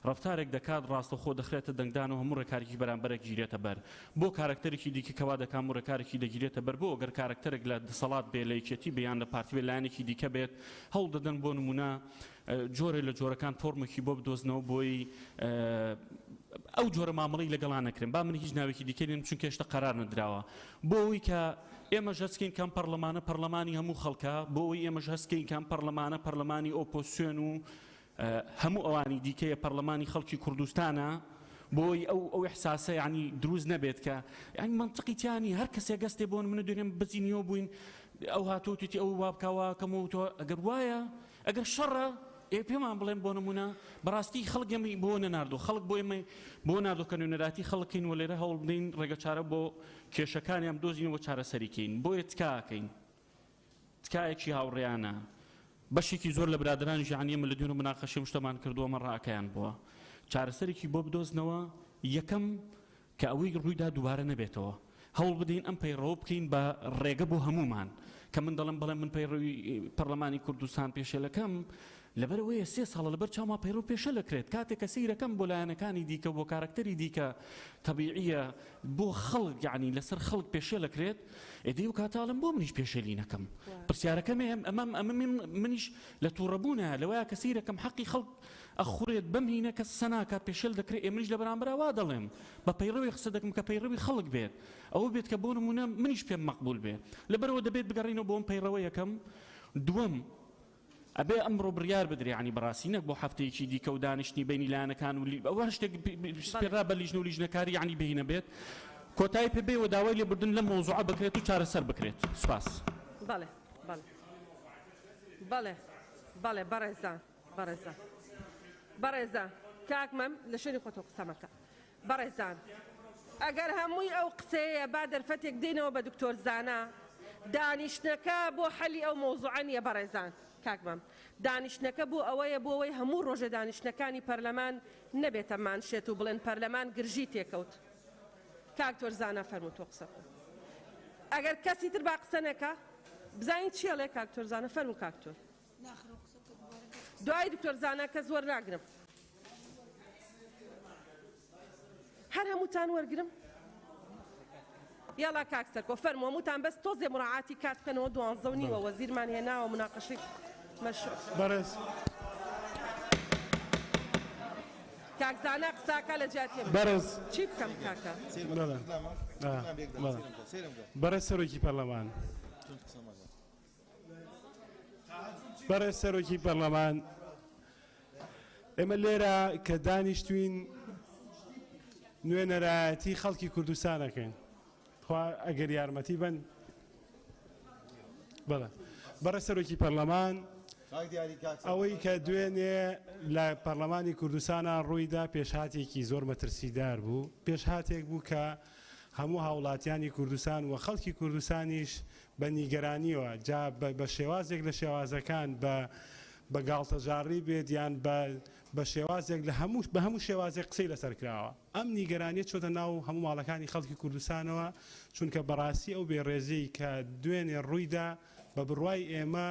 ڕەفتارێک دەکات ڕاستەوخۆ دەخرێتە دەنگدان و هەموو ڕێکارێکی بەرامبەرە گیرێتە بەر بۆ کارەکتەرێکی دیکە کە وا دەکا هەموو ڕێکارێکی دەگیرێتە بەر بۆ گەر کارەکتەرێک لە دەسەڵات بێ لە یەکێتی بێ یان لە پارتی بێ لایەنێکی دیکە بێت هەوڵ دەدەن بۆ نمونە جۆرێ لە جۆرەکان فۆرمێکی بۆ بدۆزنەوە بۆی ئەو جۆرە مامەڵەی لەگەڵا نەکرێن با من هیچ ناوێکی دیکە نێنم چونکە هێشتا قەرار نەدراوە بۆ ئەوەی کە ئێمەش هەستکەین کەم پەرلەمانە پەرلەمانی هەموو خەڵکە بۆ ئەوەی ئێمەش هەستکەین کەم پەرلەمانە پەرلەمانی ئۆپۆسیۆن و هەموو ئەوانی دیکەیە پەرلەمانی خەڵکی کوردستانە بۆی ئەو ئەو ئیحساسە یعنی دروست نەبێت کە یعنی مەنتقی تیا نیە هەر کەسێک گەستێ بۆ نمونە دوێنێ بەزینیەوە بووین ئەو هاتوو وتیتی ئەو وا بکا وا کەم و تۆ ئەگەر وایە ئەگەر شەڕە ئێ پێمان بڵێن بۆ نمونە بەڕاستی خەڵک ئێمەی بۆ نەناردوو خەڵک بۆ ئێمەی بۆ ناردوو کە نوێنەراتی خەڵکین و لێرە هەوڵ بدەین ڕێگەچارە بۆ کێشەکانیان بدۆزینەوە چارەسەری کەین بۆیە تکاکەین تکایەکی هاوڕێیانە بەشێکی زۆر لە برادەرانیش یانی ئێمە لە دوێنێ مناقەشەی ئەم شتەمان کردووە ئەمە ڕاکەیان بووە چارەسەرێکی بۆ بدۆزنەوە یەکەم کە ئەوەی ڕوویدا دووبارە نەبێتەوە هەوڵ بدەین ئەم پەیڕەوە بکەین بە ڕێگە بۆ هەموومان کە من دەڵێم بەڵێ من پەیڕەوی پەرلەمانی کوردستان پێشێلەکەم لەبەرئەوەیە سێ ساڵە لەبەر چاوما پەیڕەو پێشێل ئەکرێت کاتێک کە سەیرەکەم بۆ لایەنەکانی دیکە و بۆ کارەکتەری دیکە تەبیعیە بۆ خەڵک یەعنی لەسەر خەڵک پێشێل ئەکرێت ئێ دەی ئەو کاتە ئەڵێم بۆ منیش پێشێلی نەکەم پرسیارەکەم ئەمە ئەمە منیش لە توڕەبوونە لەوەیە کە سەیرەکەم حەقی خەڵک ئەخورێت بەم هینە کەس قسە ناکات پێشێل دەکرێت ئێ منیش لە بەرامبەرا وا دەڵێم بە پەیڕەوی قسە دەکەم کە پەیڕەوی خەڵک بێت ئەوە بێت کە بۆ نمونە منیش پێم مەقبول بێ لەبەرەوە دەبێت بگەڕێینەوە بۆ ئەم پەیڕەوە یەکەم دووەم ئەبێ ئەمڕۆ بڕیار بدرێ یانی بەڕاستی نەک بۆ هەفتەیەکی دیکە و دانیشتنی بەینی لایەنەکان و ئەو هەر شتێک سپێررا بە لیژنە و لیژنەکاری یانی بهینە بێت کۆتایی پێ بێ و داوای لێبوردن لەم مەوزوعە بکرێت و چارەسەر بکرێت. سوپاس. بەڵێ بەڵێ بەڵێ بەڵێ بەڕێزان بەڕێزان بەڕێزان کاک مەم لە شوێنی خۆتەوە قسە مەکە بەڕێزان ئەگەر هەمووی ئەو قسەیە با دەرفەتێک دێنەوە بە دکتۆر زانا دانیشتنەکە بۆ حەلی ئەو مەوزوعە نیە بەڕێزان کاک مام دانیشتنەکە بۆ ئەوەیە بۆ ئەوەی هەموو ڕۆژێ دانیشتنەکانی پەرلەمان نەبێتە مانشێت و بڵێن پەرلەمان گرژی تێکەوت کاک تۆر زانا فەرموو تۆ قسە بکە ئەگەر کەسی تر با قسە نەکا بزانین چی ئەڵێ کاک تۆر زانا فەرموو کاک تۆر دوای دکتۆر زانا کەس وەرناگرم هەر هەمووتان وەرگرم یاڵا کاک سەرکۆ فەرموو هەمووتان بەس تۆزێ مراعاتی کات بکەنەوە دوانزە و نیوە وەزیرمان هێناوە مناقەشەی. مەشروع. بەڕێز. کاک زانا قساکا لە جیاتی من. بەڕێز. چی بکەم کاکە؟ بەڵێ. بەڵێ. بەڕێز سەرۆکی پەرلەمان. بەڕێز سەرۆکی پەرلەمان ئێمە لێرە کە دانیشتوین نوێنەرایەتی خەڵکی کوردستانەکەین خوا ئەگەر یارمەتی بن بەڵێ بەڕێز سەرۆکی پەرلەمان ئەوەی کە دوێنێ لە پەرلەمانی کوردستانە ڕوویدا پێشهاتێکی زۆر مەترسیدار بوو پێشهاتێک بوو کە هەموو هاوڵاتیانی کوردستان و خەڵکی کوردستانیش بە نیگەرانیەوە جا بە شێوازێک لە شێوازەکان بە بە گاڵتەجاڕی بێت یان بە بە شێوازێک لە هەموو بە هەموو شێوازێک قسەی لەسەر کراوە ئەم نیگەرانیە چۆتە ناو هەموو ماڵەکانی خەڵکی کوردستانەوە چونکە بەڕاستی ئەو بێڕێزیەی کە دوێنێ ڕوویدا بە بڕوای ئێمە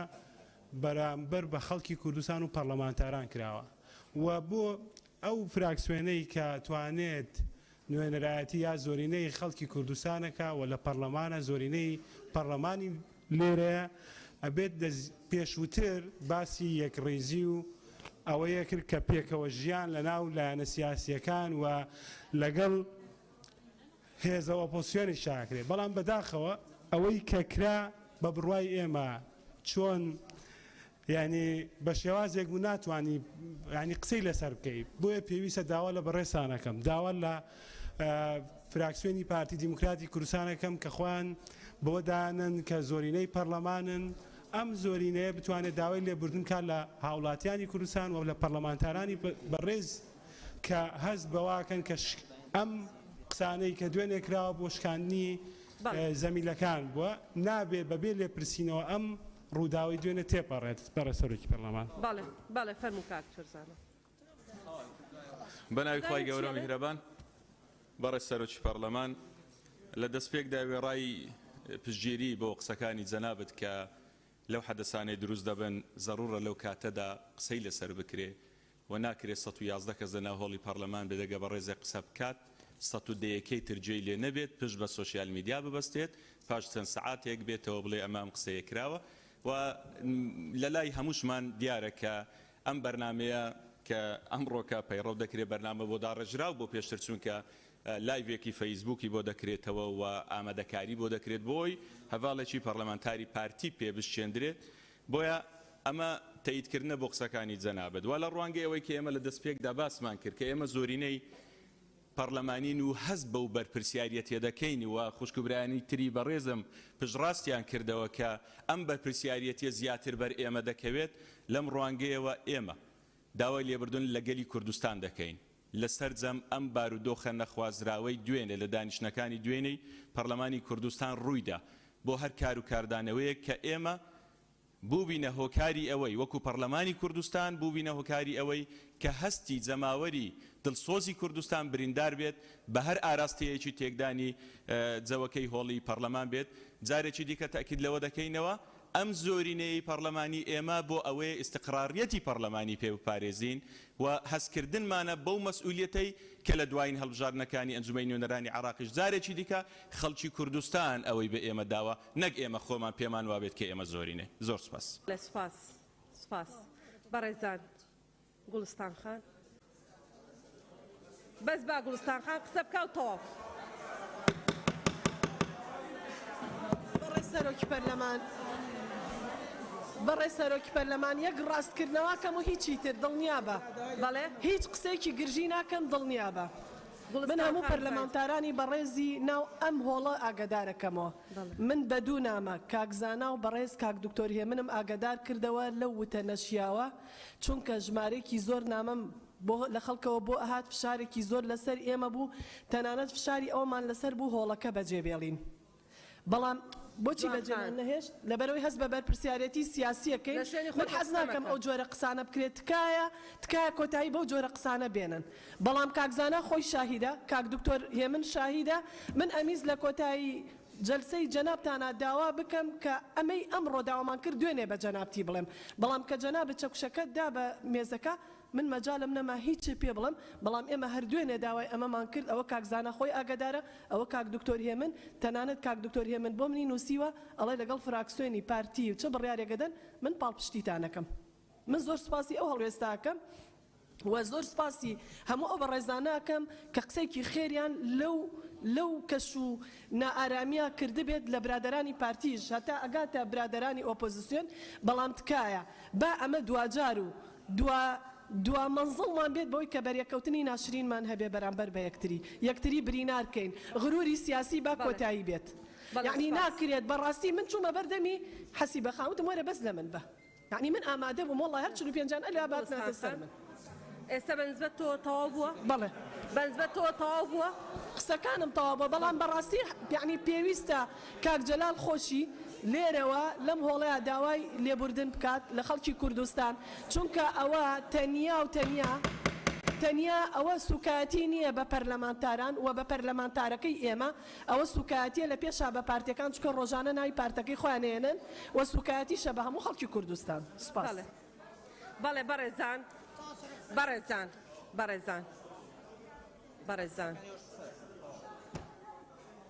بەرامبەر بە خەڵکی کوردستان و پەڕلەمانتاران کراوە و بۆ ئەو فراکسیۆنەی کە توانێت نوێنەرایەتی یا زۆرینەی خەڵکی کوردستانەکا و لە پەڕلەمانە زۆرینەی پەڕلەمانی لێرەیە ئەبێت لە پێشووتر باسی یەکڕیزی و ئەوەیە کرد کە پێکەوە ژیان لە ناو لایەنە سیاسیەکان و لەگەڵ هێزە ئۆپۆسیۆنیش ئاکرێ بەڵام بەداخەوە ئەوەی کە کرا بە بڕوای ئێمە چۆن یانی بە شێوازێک بوو ناتوانی یانی قسەی لەسەر بکەی بۆیە پێویستە داوا لە بەڕێزتانەکەم داوا لە فراکسیۆنی پارتی دیموکراتی کوردستانەکەم کە خۆیان بەوە دانن کە زۆرینەی پەرلەمانن ئەم زۆرینەیە بتوانێت داوای لێبوردن کات لە هاوڵاتیانی کوردستان و لە پەرلەمانتارانی بەڕێز کە هەست بەواکەن کە ئەم قسانەی کە دوێنێ کراوە بۆ شکاندنی زەمیلەکان بووە نابێ بەبێ لێپرسینەوە ئەم ڕووداوەی دوێنێ تێپەڕێت بەڕێز سەرۆکی پەرلەمان. بەڵێ بەڵێ فەرموو کاک تورزانە. بەناوی خوای گەورە و میهرەبان. بەڕێز سەرۆکی پەڕلەمان، لە دەستپێکدا وێڕای پشتگیری بۆ قسەکانی جەنابت کە لەو حەدەسانەی دروست دەبن زەڕوڕە لەو کاتەدا قسەی لەسەر بکرێ و ناکرێ 111 کەس لەناو هۆڵی پەڕلەمان بێ دەگە بەڕێزێک قسە بکات 110 یەکەی تر گوێی لێ نەبێت پشت بە سۆشیال میدیا ببەستێت پاش چەند سەعاتێک بێتەوە بڵێ ئەمە ئەم قسەیە کراوە و لەلای هەمووشمان دیارە کە ئەم بەرنامەیە کە ئەمڕۆکە پەیڕەو دەکرێت بەرنامە بۆ داڕێژراو بۆ پێشتر چونکە لایڤێکی فەیسبووکی بۆ دەکرێتەوە و ئامادەکاری بۆ دەکرێت بۆی هەڤاڵێکی پەڕلەمانتاری پارتی پێ بشچێندرێت بۆیە ئەمە تەئیدکردنە بۆ قسەکانی جەنابت وا لە ڕوانگەی ئەوەی کە ئێمە لە دەستپێکدا باسمان کرد کە ئێمە زۆرینەی پەڕلەمانین و هەست بەو بەرپرسیاریەتیە دەکەین و خوشک و برایانی تری بەڕێزم پشتڕاستیان کردەوە کە ئەم بەرپرسیاریەتیە زیاتر بەر ئێمە دەکەوێت لەم ڕوانگەیەوە ئێمە داوای لێبردن لە گەلی کوردستان دەکەین لە سەرجەم ئەم بارودۆخە نەخوازراوەی دوێنێ لە دانیشتنەکانی دوێنێی پەڕلەمانی کوردستان ڕوویدا بۆ هەر کار و کاردانەوەیەک کە ئێمە بووبینە هۆکاری ئەوەی وەکو پەڕلەمانی کوردستان بووبینە هۆکاری ئەوەی کە هەستی جەماوەری دڵسۆزی کوردستان بریندار بێت بە هەر ئاراستەیەکی تێکدانی جەوەکەی هۆڵی پەڕلەمان بێت جارێکی دیکە تەئکید لەوە دەکەینەوە ئەم زۆرینەیەی پەڕلەمانی ئێمە بۆ ئەوەیە ئیستقراریەتی پەڕلەمانی پێ بپارێزین و هەستکردنمانە بەو مەسئولیەتەی کە لە دوایین هەڵبژاردنەکانی ئەنجومەنی نوێنەرانی عێراقیش جارێکی دیکە خەڵکی کوردستان ئەوەی بە ئێمە داوە نەک ئێمە خۆمان پێمان وابێت کە ئێمە زۆرینەین. زۆر سوپاس. بەڵێ سوپاس سوپاس بەڕێزان. گوڵستان خان بەس با گوڵستان خان قسە بکا و تەواو. بەڕێز سەرۆکی پەرلەمان بەڕێز سەرۆکی پەرلەمان یەک ڕاستکردنەوەکەم و هیچی تر دڵنیابە بەڵێ هیچ قسەیەکی گرژی ناکەم دڵنیابە من هەموو پەرلەمانتارانی بەڕێزی ناو ئەم هۆڵە ئاگەدارەکەمەوە من بە دوو نامە کاک زانا و بەڕێز کاک دکتۆر هێمنم ئاگەدار کردەوە لەو وتە نەشیاوە چونکە ژمارەیەکی زۆر نامەم بۆ لە خەڵکەوە بۆ ئەهات فشارێکی زۆر لەسەر ئێمە بوو تەنانەت فشاری ئەوەمان لەسەر بوو هۆڵەکە بەجێ بێڵین بەڵام بۆچی بەجێمان نەهێشت لەبەرئەوەی هەست بە بەرپرسیارێتی سیاسیەکەین من حەز ناکەم ئەو جۆرە قسانە بکرێت تکایە تکایە کۆتایی بەو جۆرە قسانە بێنن بەڵام کاک زانا خۆی شاهیدە کاک دکتۆر هێمن شاهیدە من ئەمیز لە کۆتایی جەلسەی جەنابتانا داوا بکەم کە ئەمەی ئەمڕۆ داوامان کرد دوێنێ بە جەنابتی بڵێم بەڵام کە جەنابت چەکوشەکەت دا بە مێزەکە. من مەجالم نەما هیچ پێ بڵێم، بەڵام ئێمە هەر دوێنێ داوای ئەمەمان کرد، ئەوە کاک زانا خۆی ئاگادارە، ئەوە کاک دکتۆر هێمن، تەنانەت کاک دکتۆر هێمن بۆ منی نووسیوە، ئەڵێ لەگەڵ فراکسیۆنی پارتی چ بڕیارێک ئەدەن من پاڵپشتیتان ئەکەم. من زۆر سوپاسی ئەو هەڵوێستە ئەکەم و زۆر سوپاسی هەموو ئەو بەڕێزانە ئەکەم کە قسەیەکی خێریان لەو لەو کەش و نائارامیە کردبێت لە برادەرانی پارتیش هەتا ئەگاتە برادەرانی ئۆپۆزسیۆن، بەڵام تکایە با ئەمە دواجار و دوا دوا مەنزڵمان بێت بەوەی کە بەرێکەوتنی ناشرینمان هەبێ بەرامبەر بە یەکتری، یەکتری برینار کەین، غروری سیاسی با کۆتایی بێت. یەعنی ناکرێت بەڕاستی من چوومە بەر دەمی حەسیبە خان وتم وەرە بەس لە من بە. یەعنی من ئامادە بووم وەڵڵا هەر 45 جان ئەلا باتناتە سەر من. ئێستا بە نسبەت تۆ تەواو بووە؟ بەڵێ. بە نسبەت تۆ تەواو بووە؟ قسەکانم تەواو بووە بەڵام بەڕاستی یەعنی پێویستە کاک جەلال خۆشی لێرەوە لەم هۆڵەیا داوای لێبوردن بکات لە خەڵکی کوردستان چونکە ئەوە تەنیا و تەنیا تەنیا ئەوە سوکایەتی نییە بە پەرلەمانتاران و بە پەرلەمانتارەکەی ئێمە ئەوە سوکایەتیە لە پێشا بە پارتیەکان چونکە ڕۆژانە ناوی پارتەکەی خۆیان ئەیەنن و سوکایەتیشە بە هەموو خەڵکی کوردستان. سوپاس. بەڵێ بەڵێ بەڕێزان بەڕێزان بەڕێزان بەڕێزان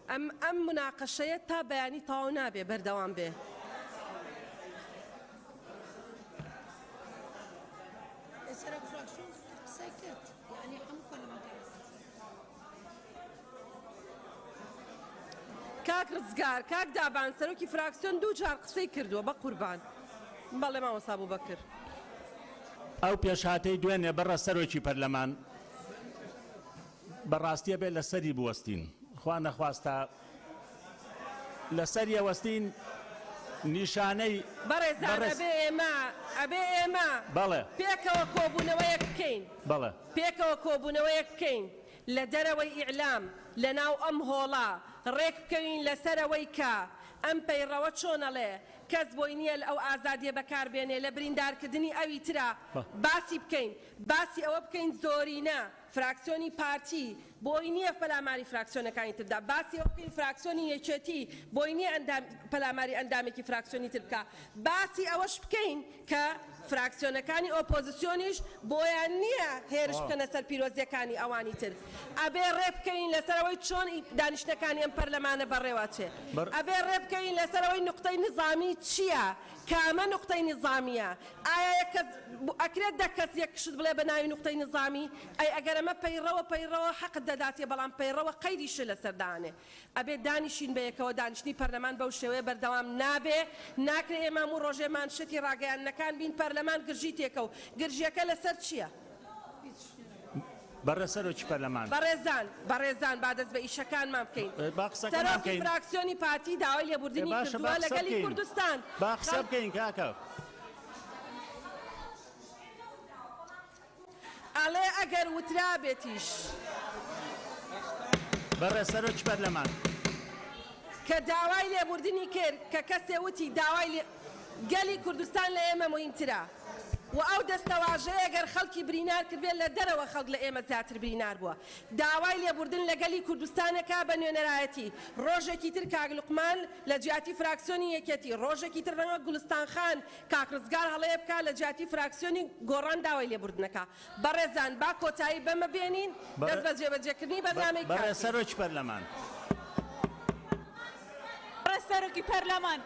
ئەم ئەم مناقەشەیە تا بەیانی تەواو نابێ بەردەوام بێ. سەرۆک فراکسیۆن قسەی کرد یعنی هەموو پەرلەمانتاران کاک ڕزگار، کاک دابان سەرۆکی فراکسیۆن دوو جار قسەی کردووە بەقوربان. بەڵێ مامۆستا ئەبوبەکر. ئەو پێشهاتەی دوێنێ بەڕێز سەرۆکی پەرلەمان بەڕاستی ئەبێ لەسەری بوەستین خوا نەخواستە لەسەری ئەوەستین نیشانەی بەڕێزان بەڕێز ئەبێ ئێمە ئەبێ ئێمە بەڵێ پێکەوە کۆبوونەوەیەک بکەین بەڵێ پێکەوە کۆبوونەوەیەک بکەین لە دەرەوەی ئیعلام، لە ناو ئەم هۆڵە، ڕێک بکەوین لەسەر ئەوەی کە ئەم پەیڕەوە چۆن ئەڵێ کەس بۆی نییە ئەو ئازادییە بەکار بێنێ لە بریندارکردنی ئەوی ترا باسی بکەین، باسی ئەوە بکەین زۆرینە، فراکسیۆنی پارتی، بۆی نییە پەلاماری فراکسیۆنەکانی تر بدا، باسی ئەوە بکەین فراکسیۆنی یەکێتی بۆی نییە ئەندام پەلاماری ئەندامێکی فراکسیۆنی تر بکا، باسی ئەوەش بکەین کە فراکسیۆنەکانی ئۆپۆزسیۆنیش بۆیان نییە هێرش بکەنە سەر پیرۆزییەکانی ئەوانی تر. ئەبێ ڕێ بکەوین لەسەر ئەوەی چۆن دانیشتنەکانی ئەم پەرلەمانە بەڕێوە ئەچێ. ئەبێ ڕێ بکەوین لەسەر ئەوەی نوقتەی نیزامی چییە؟ کامە نوقتەی نیزامییە؟ ئایا یەک کەس ئەکرێت دە کەس یەک شت بڵێ بە ناوی نوقتەی نیزامی؟ ئەی ئەگەر ئەمە پەیڕەوە پەیڕەوە حەقت دەداتێ بەڵام پەیڕەوە قەیدیشت لەسەر دانێ. ئەبێ دانیشین بەیەکەوە دانیشتنی پەرلەمان بەو شێوەیە بەردەوام نابێ ناکرێ ئێمە هەموو ڕۆژێ مانشێتی ڕاگەیاندنەکان بین پەرلەمان گرژی تێکەو گرژیەکە لەسەر چیە؟ بەڕێز سەرۆکی پەرلەمان. بەڕێزان بەڕێزان با دەست بە ئیشەکانمان بکەین با قسەکەمان سەرۆکی بکەین. فراکسیۆنی پارتی داوای ئێ لێبوردنی باشە با کردووە لە قسە گەلی بکەین. کوردستان با قسە خەڵک بکەین کاکە. ئەڵێ ئەگەر وترابێتیش. بەڕێز سەرۆکی پەرلەمان. کە داوای لێبوردنی کرد کە کەسێ وتی داوای لێ گەلی کوردستان لە ئێمە موهیمترە و ئەو دەستەواژەیە گەر خەڵکی برینار کردبێت لە دەرەوە خەڵک لە ئێمە زیاتر برینار بووە داوای لێبوردن لە گەلی کوردستانەکا بە نوێنەرایەتی ڕۆژێکی تر کاک لوقمان لە جیاتی فراکسیۆنی یەکێتی ڕۆژێکی تر ڕەنگە گوڵستان خان کاک ڕزگار هەڵەیە بکا لە جیاتی فراکسیۆنی گۆڕان داوای لێبوردنەکا. بەڕێزان با کۆتایی بەمە بێنین دەست بە جێبەجێکردنی بەرنامەی کار بەڕێز بکەین. سەرۆکی پەرلەمان. بەڕێز سەرۆکی پەرلەمان.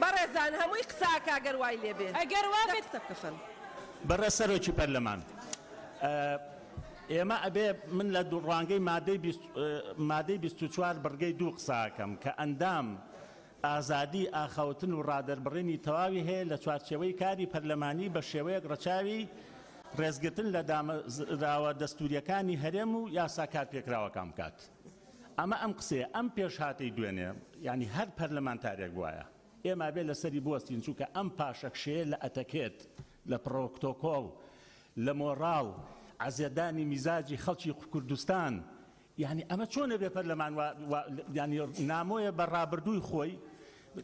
بەڕێزان هەمووی قسە ئەکا گەر وای لێ بێ. ئەگەر وا بێت. قسە بکە فەرموو. بەڕێز سەرۆکی پەرلەمان ئێمە ئەبێ من لە ڕوانگەی مادەی مادەی 24 بڕگەی دوو قسە ئەکەم کە ئەندام ئازادی ئاخاوتن و ڕادەربڕینی تەواوی هەیە لە چوارچێوەی کاری پەرلەمانی بە شێوەیەک ڕەچاوی ڕێزگرتن لە دامەزراوە دەستوورییەکانی هەرێم و یاسا کارپێکراوەکان بکات. ئەمە ئەم قسەیە. ئەم پێشهاتەی دوێنێ یانی هەر پەرلەمانتارێک بوایە ئێمە ئەبێ لەسەری بوەستین چونکە ئەم پاشەکشەیە لە ئەتەکێت، لە پڕۆکتۆکۆڵ، لە مۆڕاڵ، عەزێتدانی میزاجی خەڵکی کوردستان، یانی ئەمە چۆن ئەبێ پەرلەمان وا وا یانی نامۆیە بە ڕابردووی خۆی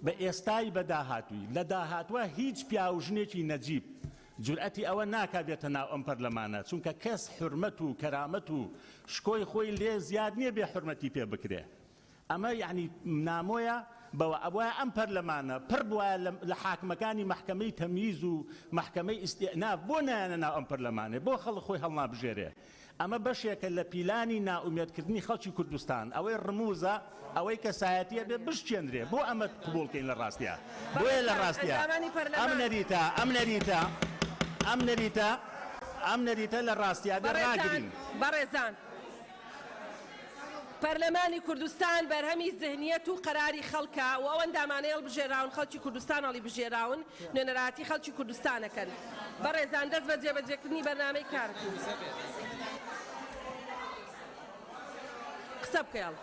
بە ئێستای بە داهاتووی لە داهاتوە هیچ پیاو ژنێکی نەجیب جورئەتی ئەوە ناکا بێتە ناو ئەم پەرلەمانە چونکە کەس حورمەت و کەرامەت و شکۆی خۆی لێ زیاد نییە بێ حورمەتی پێ بکرێ ئەمە یانی نامۆیە. بەوە ئەبوایە ئەم پەرلەمانە پڕ بوایە لە حاکمەکانی مەحکەمەی تەمیز و مەحکەمەی ئیستئناف بۆ نایەنە ناو ئەم پەرلەمانەی بۆ خەڵک خۆی هەڵنابژێرێ ئەمە بەشێکە لە پیلانی نائومێدکردنی خەڵکی کوردستان ئەوەی ڕموزە ئەوەی کەسایەتیە بێ بشکێنرێ بۆ ئەمە قبوڵ کەین لە ڕاستیا بۆیە لە بەڕێزان ڕاستیا ئەندامانی ئەم پەرلەمان نەریتە ئەم نەریتە ئەم نەریتە ئەم نەریتە لە ڕاستیا بێ بەڕێزان ڕاگرین. بەڕێزان پەرلەمانی کوردستان بەرهەمی زهنیەت و قەراری خەڵکە و ئەو ئەندامانەی هەڵبژێراون خەڵکی کوردستان هەڵیبژێراون نوێنەرایەتی خەڵکی کوردستان ئەکەن. بەڕێزان دەست بە جێبەجێکردنی بەرنامەی کار بکەین. قسە بکە یاڵا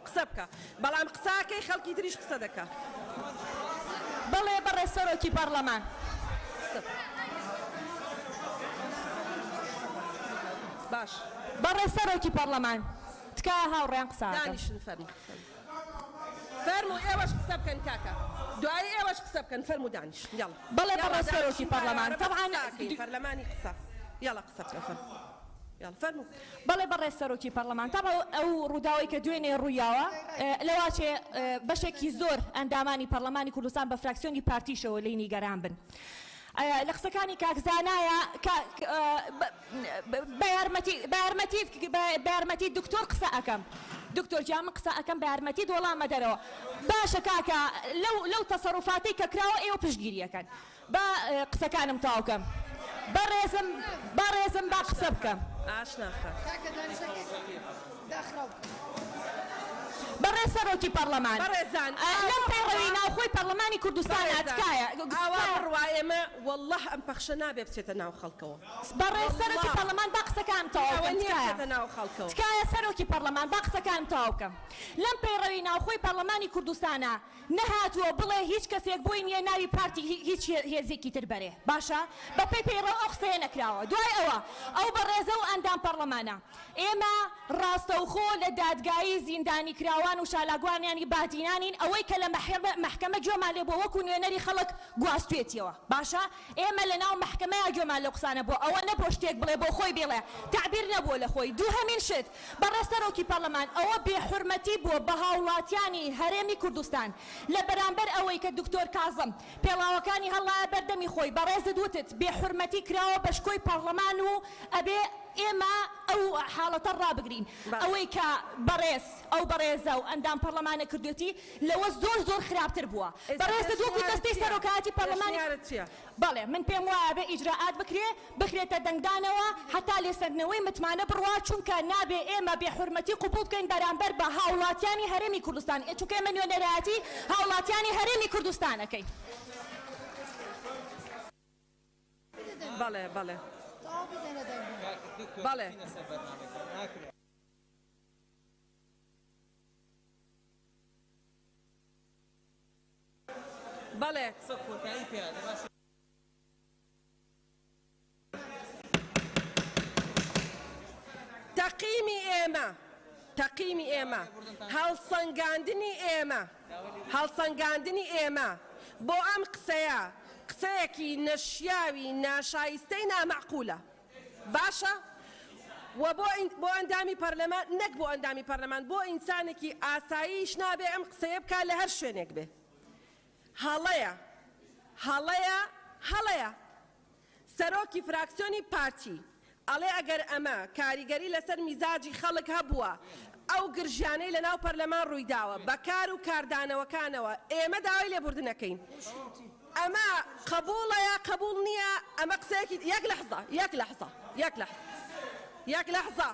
قسە بکە بەڵام قساکەی خەڵکی تریش قسە دەکا. بەڵێ بەڕێز سەرۆکی پەڕلەمان. قسە بکە. باش. بەڕێز سەرۆکی پەڕلەمان تکایە هاوڕێیان قسە ئەکەم. دانیشن فەرموو. فەرموو ئێوەش قسە بکەن کاکە دوایی ئێوەش قسە بکەن فەرموو دانیشن یاڵا. بەڵێ یاڵا بەڕێز سەرۆکی دانیشن با پەڕلەمان ئێوارە بەس تەبعەن قسە ئەکەین پەرلەمانی قسە یاڵا قسە بکەن فەرموو یاڵا فەرموو. بەڵێ بەڕێز سەرۆکی پەڕلەمان تەبعەن ئەو ڕووداوەی کە دوێنێ ڕوویاوە لەواچێ بەشێکی زۆر ئەندامانی پەڕلەمانی کوردستان بە فراکسیۆنی پارتیشەوە لێی نیگەران بن لە قسەکانی کاک زانایە بە یارمەتی بە یارمەتی بە یارمەتی دکتۆر قسە ئەکەم دکتۆر گیان من قسە ئەکەم بە یارمەتیت وەڵام مەدەرەوە باشە کاکە لەو لەو تەسەروفاتەی کە کراوە ئێوە پشتگیری ئەکەن با قسەکانم تەواو کەم بەڕێزم بەڕێزم با قسە بکەم. ئاشنا خان. کاکە دانیشەکەی داخراو بکە. بەڕێز سەرۆکی پەڕلەمان بەڕێزان لەم ئاوا پەیڕەوی بڕوا ناوخۆی پەڕلەمانی کوردستانا بەڕێزان تکایە ئاوا تکایە. بڕوا ئێمە واللە ئەم پەخشە نابێ بچێتە ناو خەڵکەوە بەڕێز سەرۆکی واللە پەڕلەمان با قسەکانم تەواو ئەوە بکەم نییە تکایە بچێتە ناو خەڵکەوە. تکایە سەرۆکی پەڕلەمان با قسەکانم تەواو بکەم لەم پەیڕەوی ناوخۆی پەڕلەمانی کوردستانا نەهاتووە بڵێ هیچ کەسێک بۆی نییە ناوی پارتی هیچ هێزێکی تر بەرێ باشە بەپێی پەیڕەو ئەو قسەیە نەکراوە دوای ئەوە ئەو بەڕێزە و ئەندام پەڕلەمانە ئێمە ڕاستەوخۆ لە دادگایی زیندانیکراوان و چالاکوانانی بادینانین ئەوەی کە لە مەحکەمە گوێمان لێ بووە وەکو نوێنەری خەڵک گواستوێتیەوە باشە ئێمە لە ناو مەحکەمەیا گوێمان لەو قسانە بووە ئەوە نەبووە شتێک بڵێ بۆ خۆی بیڵێ تەعبیر نەبووە لە خۆی دووهەمین شت بەڕێز سەرۆکی پەڕلەمان ئەوە بێ حورمەتی بووە بە هاوڵاتیانی هەرێمی کوردستان لە بەرامبەر ئەوەی کە دکتۆر کازم پێڵاوەکانی هەڵلایە بەردەمی خۆی بەڕێزت وتت بێ حورمەتی کراوە بە شکۆی پەڕلەمان و ئەبێ ئێمە ئەو حاڵەتە ڕابگرین ئەوەی کە بەڕێز ئەو بەڕێزە و ئەندام پەڕلەمانە کردوێتی لەوە زۆر زۆر خراپتر بووە ئێستا بەڕێزت وەکو پێشنیارت دەستەی چیە؟ سەرۆکایەتی پەڕلەمانی پێشنیارت چیە؟ بەڵێ من پێم وایە بێ ئیجرائات بکرێ بخرێتە دەنگدانەوە هەتا لێسەندنەوەی متمانە بڕوا چونکە نابێ ئێمە بێ حورمەتی قبوڵ بکەین بەرامبەر بە هاوڵاتیانی هەرێمی کوردستان چونکە ئێمە نوێنەرایەتی هاوڵاتیانی هەرێمی کوردستان ئەکەین. بەڵێ بەڵێ بەڵێ. بەڵێ. تەقیمی ئێمە، تەقیمی ئێمە، هەڵسەنگاندنی ئێمە، هەڵسەنگاندنی ئێمە بۆ ئەم قسەیە، قسەیەکی نەشیاوی ناشایستەی نامەعقولە. باشە و بۆ بۆ ئەندامی پەرلەمان، نەک بۆ ئەندامی پەرلەمان، بۆ ئینسانێکی ئاساییش نابێ ئەم قسەیە بکا لە هەر شوێنێک بێ. هەڵەیە، هەڵەیە، هەڵەیە. سەرۆکی فراکسیۆنی پارتی ئەڵێ ئەگەر ئەمە کاریگەری لەسەر میزاجی خەڵک هەبووە، ئەو گرژیانەی لەناو پەرلەمان ڕوویداوە بە کار و کاردانەوەکانەوە ئێمە داوای لێبوردن ئەکەین. ئەمە قبوڵە یا قبوڵ نییە ئەمە قسەیەکی یەک لەحزە، یەک لەحزە، یەک لەحزە، یەک لەحزە.